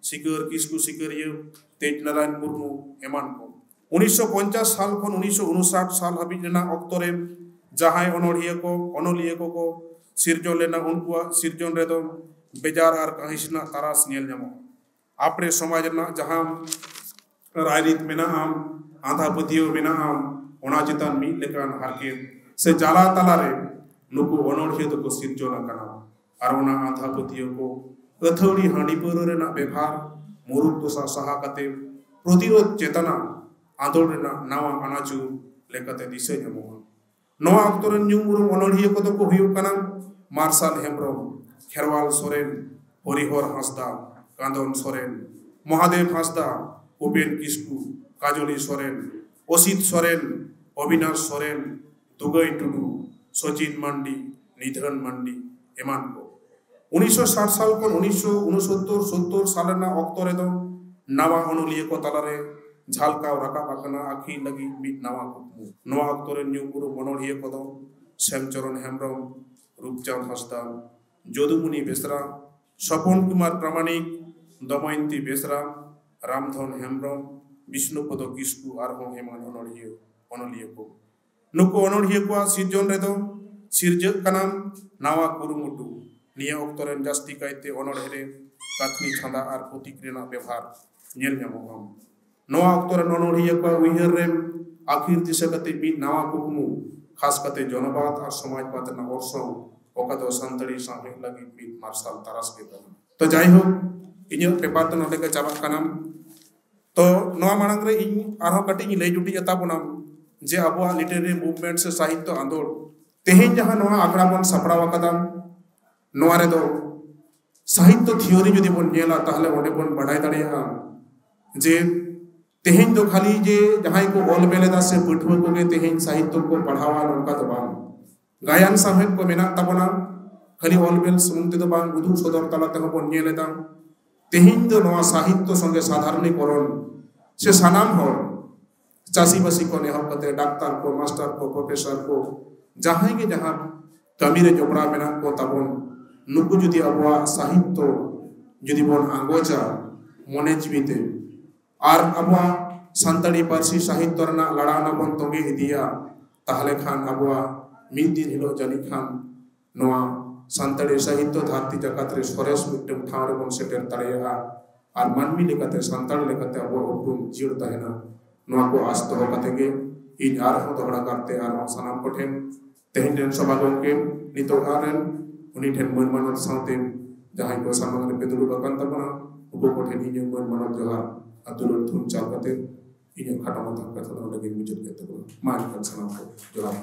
ᱥᱤᱠᱟᱹᱨ ᱠᱤᱥᱠᱩ ᱥᱤᱠᱟᱹᱨᱤᱭᱟᱹ, ᱛᱮᱡᱽ ᱱᱟᱨᱟᱭᱚᱱ ᱢᱩᱨᱢᱩ ᱮᱢᱟᱱ ᱠᱚ᱾ ᱩᱱᱤᱥᱥᱚ ᱯᱚᱧᱪᱟᱥ ᱥᱟᱞ ᱠᱷᱚᱱ ᱩᱱᱤᱥᱥᱚ ᱩᱱᱩᱥᱟᱴ ᱥᱟᱞ ᱦᱟᱹᱵᱤᱡ ᱨᱮᱱᱟᱜ ᱚᱠᱛᱚ ᱨᱮ ᱡᱟᱦᱟᱸᱭ ᱚᱱᱚᱬᱦᱤᱭᱟᱹ ᱠᱚ, ᱚᱱᱚᱞᱤᱭᱟᱹ ᱠᱚᱠᱚ ᱥᱤᱨᱡᱚᱱ ᱞᱮᱱᱟ, ᱩᱱᱠᱩᱣᱟᱜ ᱥᱤᱨᱡᱚᱱ ᱨᱮᱫᱚ ᱵᱮᱡᱟᱨ ᱟᱨ ᱠᱟᱹᱦᱤᱥ ᱨᱮᱱᱟᱜ ᱛᱟᱨᱟᱥ ᱧᱮᱞ ᱧᱟᱢᱚᱜᱼᱟ᱾ ᱟᱯᱲᱮ ᱥᱚᱢᱟᱡᱽ ᱨᱮᱱᱟᱜ ᱡᱟᱦᱟᱸ ᱨᱟᱭᱨᱤᱛ ᱢᱮᱱᱟᱜᱼᱟ, ᱟᱸᱫᱷᱟ ᱯᱟᱹᱛᱭᱟᱹᱣ ᱢᱮᱱᱟᱜᱼᱟ, ᱚᱱᱟ ᱪᱮᱛᱟᱱ ᱢᱤᱫ ᱞᱮᱠᱟᱱ ᱦᱟᱨᱠᱮᱛ ᱥᱮ ᱡᱟᱞᱟ ᱛᱟᱞᱟᱨᱮ ᱱᱩᱠᱩ ᱚᱱᱚᱬᱦᱤᱭᱟᱹ ᱫᱚᱠᱚ ᱥᱤᱨᱡᱚᱱ ᱟᱠᱟᱱᱟ᱾ ᱟᱨ ᱚᱱᱟ ᱟᱸᱫᱷᱟ ᱯᱟᱹᱛᱭᱟᱹᱣ ᱠᱚ, ᱟᱹᱛᱷᱟᱹᱣᱲᱤ ᱦᱟᱺᱰᱤ ᱯᱟᱹᱣᱨᱟᱹ ᱨᱮᱱᱟᱜ ᱵᱮᱵᱷᱟᱨ, ᱢᱩᱨᱩᱠ ᱫᱚᱥᱟ ᱥᱟᱦᱟ ᱠᱟᱛᱮ ᱯᱨᱚᱛᱤᱨᱳᱫᱷ ᱪᱮᱛᱟᱱᱟ ᱟᱸᱫᱳᱲ ᱨᱮᱱᱟᱜ ᱱᱟᱣᱟ ᱟᱱᱟᱪᱩᱨ ᱞᱮᱠᱟᱛᱮ ᱫᱤᱥᱟᱹ ᱧᱟᱢᱚᱜᱼᱟ᱾ ᱱᱚᱣᱟ ᱚᱠᱛᱚ ᱨᱮᱱ ᱧᱩᱢ ᱩᱨᱩᱢ ᱚᱱᱚᱬᱦᱤᱭᱟᱹ ᱠᱚᱫᱚ ᱠᱚ ᱦᱩᱭᱩᱜ ᱠᱟᱱᱟ ᱢᱟᱨᱥᱟᱞ ᱦᱮᱢᱵᱽᱨᱚᱢ, ᱠᱷᱮᱨᱣᱟᱞ ᱥᱚᱨᱮᱱ, ᱦᱚᱨᱤᱦᱚᱨ ᱦᱟᱸᱥᱫᱟ, ᱠᱟᱸᱫᱚᱱ ᱥᱚᱨᱮᱱ, ᱢᱚᱦᱟᱫᱮᱵ ᱦᱟᱸᱥᱫᱟ, ᱩᱯᱮᱱ ᱠᱤᱥᱠᱩ, ᱠᱟᱡᱚᱞᱤ ᱥᱚᱨᱮᱱ, ᱚᱥᱤᱛ ᱥᱚᱨᱮᱱ, ᱚᱵᱤᱱᱟᱥ ᱥᱚᱨᱮᱱ, ᱫᱩᱜᱟᱹᱭ ᱴᱩᱰᱩ, ᱥᱚᱪᱤᱱ ᱢᱟᱱᱰᱤ, ᱱᱤᱫᱷᱟᱹᱱ ᱢᱟᱱᱰᱤ ᱮᱢᱟᱱ ᱠᱚ᱾ ᱩᱱᱤᱥᱥᱚ ᱥᱟᱴ ᱥᱟᱞ ᱠᱷᱚᱱ ᱩᱱᱤᱥᱥᱚ ᱩᱱᱩᱥᱚᱛᱛᱚᱨ ᱥᱚᱛᱛᱚᱨ ᱥᱟᱞ ᱨᱮᱱᱟᱜ ᱚᱠᱛᱚ ᱨᱮᱫᱚ ᱱᱟᱣᱟ ᱚᱱᱚᱞᱤᱭᱟᱹ ᱠᱚ ᱛᱟᱞᱟᱨᱮ ᱡᱷᱟᱞᱠᱟᱣ ᱨᱟᱠᱟᱵ ᱟᱠᱟᱱᱟ ᱟᱹᱠᱷᱤᱞ ᱞᱟᱹᱜᱤᱫ ᱢᱤᱫ ᱱᱟᱣᱟ ᱠᱩᱠᱢᱩ᱾ ᱱᱚᱣᱟ ᱚᱠᱛᱚ ᱨᱮᱱ ᱧᱩᱢ ᱩᱨᱩᱢ ᱚᱱᱚᱞᱤᱭᱟᱹ ᱠᱚᱫᱚ ᱥᱮᱢᱪᱚᱨᱚᱱ ᱦᱮᱢᱵᱽᱨᱚᱢ, ᱨᱩᱯᱪᱟᱸᱫᱽ ᱦᱟᱸᱥᱫᱟ, ᱡᱚᱫᱩᱢᱩᱱᱤ ᱵᱮᱥᱨᱟ, ᱥᱚᱯᱚᱱ ᱠᱩᱢᱟᱨ ᱯᱨᱟᱢᱟᱱᱤᱠ, ᱫᱚᱢᱚᱭᱚᱱᱛᱤ ᱵᱮᱥᱨᱟ, ᱨᱟᱢᱫᱷᱚᱱ ᱦᱮᱢᱵᱽᱨᱚᱢ, ᱵᱤᱥᱱᱩᱯᱚᱫᱚ ᱠᱤᱥᱠᱩ ᱟᱨᱦᱚᱸ ᱮᱢᱟᱱ ᱚᱱᱚᱞᱤᱭᱟᱹ ᱚᱱᱚᱞᱤᱭᱟᱹ ᱠᱚ᱾ ᱱᱩᱠᱩ ᱚᱱᱚᱬᱦᱤᱭᱟᱹ ᱠᱚᱣᱟᱜ ᱥᱤᱨᱡᱚᱱ ᱨᱮᱫᱚ ᱥᱤᱨᱡᱟᱹᱜ ᱠᱟᱱᱟ ᱱᱟᱣᱟ ᱠᱩᱨᱩᱢᱩᱴᱩ᱾ ᱱᱤᱭᱟᱹ ᱚᱠᱛᱚ ᱨᱮᱱ ᱡᱟᱹᱥᱛᱤ ᱠᱟᱭᱛᱮ ᱚᱱᱚᱬᱦᱮ ᱨᱮ ᱠᱟᱹᱛᱷᱱᱤ ᱪᱷᱟᱸᱫᱟ ᱟᱨ ᱯᱨᱚᱛᱤᱠ ᱨᱮᱱᱟᱜ ᱵᱮᱵᱷᱟᱨ ᱧᱮᱞ ᱧᱟᱢᱚᱜᱼᱟ᱾ ᱱᱚᱣᱟ ᱚᱠᱛᱚ ᱨᱮᱱ ᱚᱱᱚᱬᱦᱤᱭᱟᱹ ᱠᱚᱣᱟᱜ ᱩᱭᱦᱟᱹᱨ ᱨᱮ ᱟᱹᱠᱷᱤᱨ ᱫᱤᱥᱟᱹ ᱠᱟᱛᱮ ᱢᱤᱫ ᱱᱟᱣᱟ ᱠᱩᱠᱢᱩ, ᱠᱷᱟᱥ ᱠᱟᱛᱮ ᱡᱚᱱᱚᱵᱟᱫ ᱟᱨ ᱥᱚᱢᱟᱡᱽᱵᱟᱫ ᱨᱮᱱᱟᱜ ᱚᱨᱥᱚᱝ, ᱚᱠᱟ ᱫᱚ ᱥᱟᱱᱛᱟᱲᱤ ᱥᱟᱶᱦᱮᱫ ᱞᱟᱹᱜᱤᱫ ᱢᱤᱫ ᱢᱟᱨᱥᱟᱞ ᱛᱟᱨᱟᱥ ᱜᱮ ᱠᱟᱱᱟ᱾ ᱛᱚ ᱡᱟᱭᱦᱳᱠ, ᱤᱧᱟᱹᱜ ᱯᱮᱯᱟᱨ ᱫᱚ ᱱᱚᱰᱮ ᱜᱮ ᱪᱟᱵᱟᱜ ᱠᱟᱱᱟ᱾ ᱛᱚ ᱱᱚᱣᱟ ᱢᱟᱲᱟᱝ ᱨᱮ ᱤᱧ ᱟᱨᱦᱚᱸ ᱠᱟᱹᱴᱤᱡ ᱤᱧ ᱞᱟᱹᱭ ᱡᱩᱴᱤᱡ ᱟᱛᱟ ᱵᱚᱱᱟ ᱡᱮ ᱟᱵᱚᱣᱟᱜ literary movement ᱥᱮ ᱥᱟᱦᱤᱛᱛᱚ ᱟᱸᱫᱳᱲ ᱛᱮᱦᱮᱧ ᱡᱟᱦᱟᱸ ᱱᱚᱣᱟ ᱟᱠᱷᱲᱟ ᱵᱚᱱ ᱥᱟᱯᱲᱟᱣ ᱟᱠᱟᱫᱟ, ᱱᱚᱣᱟ ᱨᱮᱫᱚ ᱥᱟᱦᱤᱛᱛᱚ theory ᱡᱩᱫᱤ ᱵᱚᱱ ᱧᱮᱞᱟ, ᱛᱟᱦᱞᱮ ᱚᱸᱰᱮ ᱵᱚᱱ ᱵᱟᱰᱟᱭ ᱫᱟᱲᱮᱭᱟᱜᱼᱟ ᱡᱮ ᱛᱮᱦᱮᱧ ᱫᱚ ᱠᱷᱟᱹᱞᱤ ᱡᱮ ᱡᱟᱦᱟᱸᱭ ᱠᱚ ᱚᱞ ᱵᱮᱞ ᱮᱫᱟ ᱥᱮ ᱯᱟᱹᱴᱷᱩᱣᱟᱹ ᱠᱚᱜᱮ ᱛᱮᱦᱮᱧ ᱥᱟᱦᱤᱛᱛᱚ ᱠᱚ ᱯᱟᱲᱦᱟᱣᱟ, ᱱᱚᱝᱠᱟ ᱫᱚ ᱵᱟᱝ᱾ ᱜᱟᱭᱟᱱ ᱥᱟᱶᱦᱮᱫ ᱠᱚ ᱢᱮᱱᱟᱜ ᱛᱟᱵᱚᱱᱟ, ᱠᱷᱟᱹᱞᱤ ᱚᱞ ᱵᱮᱞ ᱥᱩᱢᱩᱝ ᱛᱮᱫᱚ ᱵᱟᱝ, ᱩᱫᱩᱜ ᱥᱚᱫᱚᱨ ᱛᱟᱞᱟ ᱛᱮᱦᱚᱸ ᱵᱚᱱ ᱧᱮᱞ ᱮᱫᱟ᱾ ᱛᱮᱦᱮᱧ ᱫᱚ ᱱᱚᱣᱟ ᱥᱟᱦᱤᱛᱛᱚ ᱥᱚᱸᱜᱮ ᱥᱟᱫᱷᱟᱨᱚᱱᱤᱠᱚᱨᱚᱱ ᱥᱮ ᱥᱟᱱᱟᱢ ᱦᱚᱲ, ᱪᱟᱹᱥᱤᱵᱟᱹᱥᱤ ᱠᱷᱚᱱ ᱮᱦᱚᱵ ᱠᱟᱛᱮ ᱰᱟᱠᱛᱟᱨ ᱠᱚ, ᱢᱟᱥᱴᱟᱨ ᱠᱚ, ᱯᱨᱚᱯᱷᱮᱥᱚᱨ ᱠᱚ, ᱡᱟᱦᱟᱸᱭ ᱜᱮ ᱡᱟᱦᱟᱸ ᱠᱟᱹᱢᱤ ᱨᱮ ᱡᱚᱯᱲᱟᱣ ᱢᱮᱱᱟᱜ ᱠᱚ ᱛᱟᱵᱚᱱ, ᱱᱩᱠᱩ ᱡᱩᱫᱤ ᱟᱵᱚᱣᱟᱜ ᱥᱟᱦᱤᱛᱛᱚ ᱡᱩᱫᱤ ᱵᱚᱱ ᱟᱸᱜᱚᱪᱟ ᱢᱚᱱᱮ ᱡᱤᱣᱤ ᱛᱮ, ᱟᱨ ᱟᱵᱚᱣᱟᱜ ᱥᱟᱱᱛᱟᱲᱤ ᱯᱟᱹᱨᱥᱤ ᱥᱟᱦᱤᱛᱛᱚ ᱨᱮᱱᱟᱜ ᱞᱟᱲᱟᱣᱱᱟ ᱵᱚᱱ ᱛᱚᱸᱜᱮ ᱤᱫᱤᱭᱟ, ᱛᱟᱦᱞᱮ ᱠᱷᱟᱱ ᱟᱵᱚᱣᱟᱜ ᱢᱤᱫ ᱫᱤᱱ ᱦᱤᱞᱳᱜ ᱡᱟᱹᱱᱤᱡ ᱠᱷᱟᱱ ᱱᱚᱣᱟ ᱥᱟᱱᱛᱟᱲᱤ ᱥᱟᱦᱤᱛᱛᱚ ᱫᱷᱟᱹᱨᱛᱤ ᱡᱟᱠᱟᱛ ᱨᱮ ᱥᱚᱨᱮᱥ ᱢᱤᱫᱴᱟᱝ ᱴᱷᱟᱶ ᱨᱮᱵᱚᱱ ᱥᱮᱴᱮᱨ ᱫᱟᱲᱮᱭᱟᱜᱼᱟ᱾ ᱟᱨ ᱢᱟᱹᱱᱢᱤ ᱞᱮᱠᱟᱛᱮ, ᱥᱟᱱᱛᱟᱲ ᱞᱮᱠᱟᱛᱮ ᱟᱵᱚᱣᱟᱜ ᱩᱯᱨᱩᱢ ᱡᱤᱭᱟᱹᱲ ᱛᱟᱦᱮᱱᱟ᱾ ᱱᱚᱣᱟ ᱠᱚ ᱟᱥ ᱫᱚᱦᱚ ᱠᱟᱛᱮ ᱜᱮ ᱤᱧ ᱟᱨᱦᱚᱸ ᱫᱚᱦᱲᱟ ᱠᱟᱨᱛᱮ ᱟᱨᱦᱚᱸ ᱥᱟᱱᱟᱢ ᱠᱚᱴᱷᱮᱱ ᱛᱮᱦᱮᱧ ᱨᱮᱱ ᱥᱚᱵᱷᱟ ᱜᱚᱢᱠᱮ, ᱱᱤᱛᱚᱜ ᱟᱨ ᱨᱮᱱ, ᱩᱱᱤ ᱴᱷᱮᱱ ᱢᱟᱹᱱ ᱢᱟᱱᱚᱛ ᱥᱟᱶᱛᱮ ᱡᱟᱦᱟᱸᱭ ᱠᱚ ᱥᱟᱢᱟᱝ ᱨᱮᱯᱮ ᱫᱩᱲᱩᱵ ᱟᱠᱟᱱ ᱛᱟᱵᱚᱱᱟ, ᱩᱱᱠᱩ ᱠᱚᱴᱷᱮᱱ ᱤᱧᱟᱹᱜ ᱢᱟᱹᱱ ᱢᱟᱱᱚᱛ ᱡᱚᱦᱟᱨ ᱟᱨ ᱫᱩᱞᱟᱹᱲ ᱛᱷᱩᱢ ᱪᱟᱞ ᱠᱟᱛᱮ ᱤᱧᱟᱹᱜ ᱠᱷᱟᱴᱚ ᱢᱟᱪᱷᱟ ᱠᱟᱛᱷᱟ ᱫᱚ ᱱᱚᱰᱮ ᱜᱤᱧ ᱢᱩᱪᱟᱹᱫ ᱠᱮᱫ ᱛᱟᱵᱚᱱᱟ᱾ ᱢᱟ ᱮᱱᱠᱷᱟᱱ ᱥᱟᱱᱟᱢ ᱠᱚ ᱡᱚᱦᱟᱨ᱾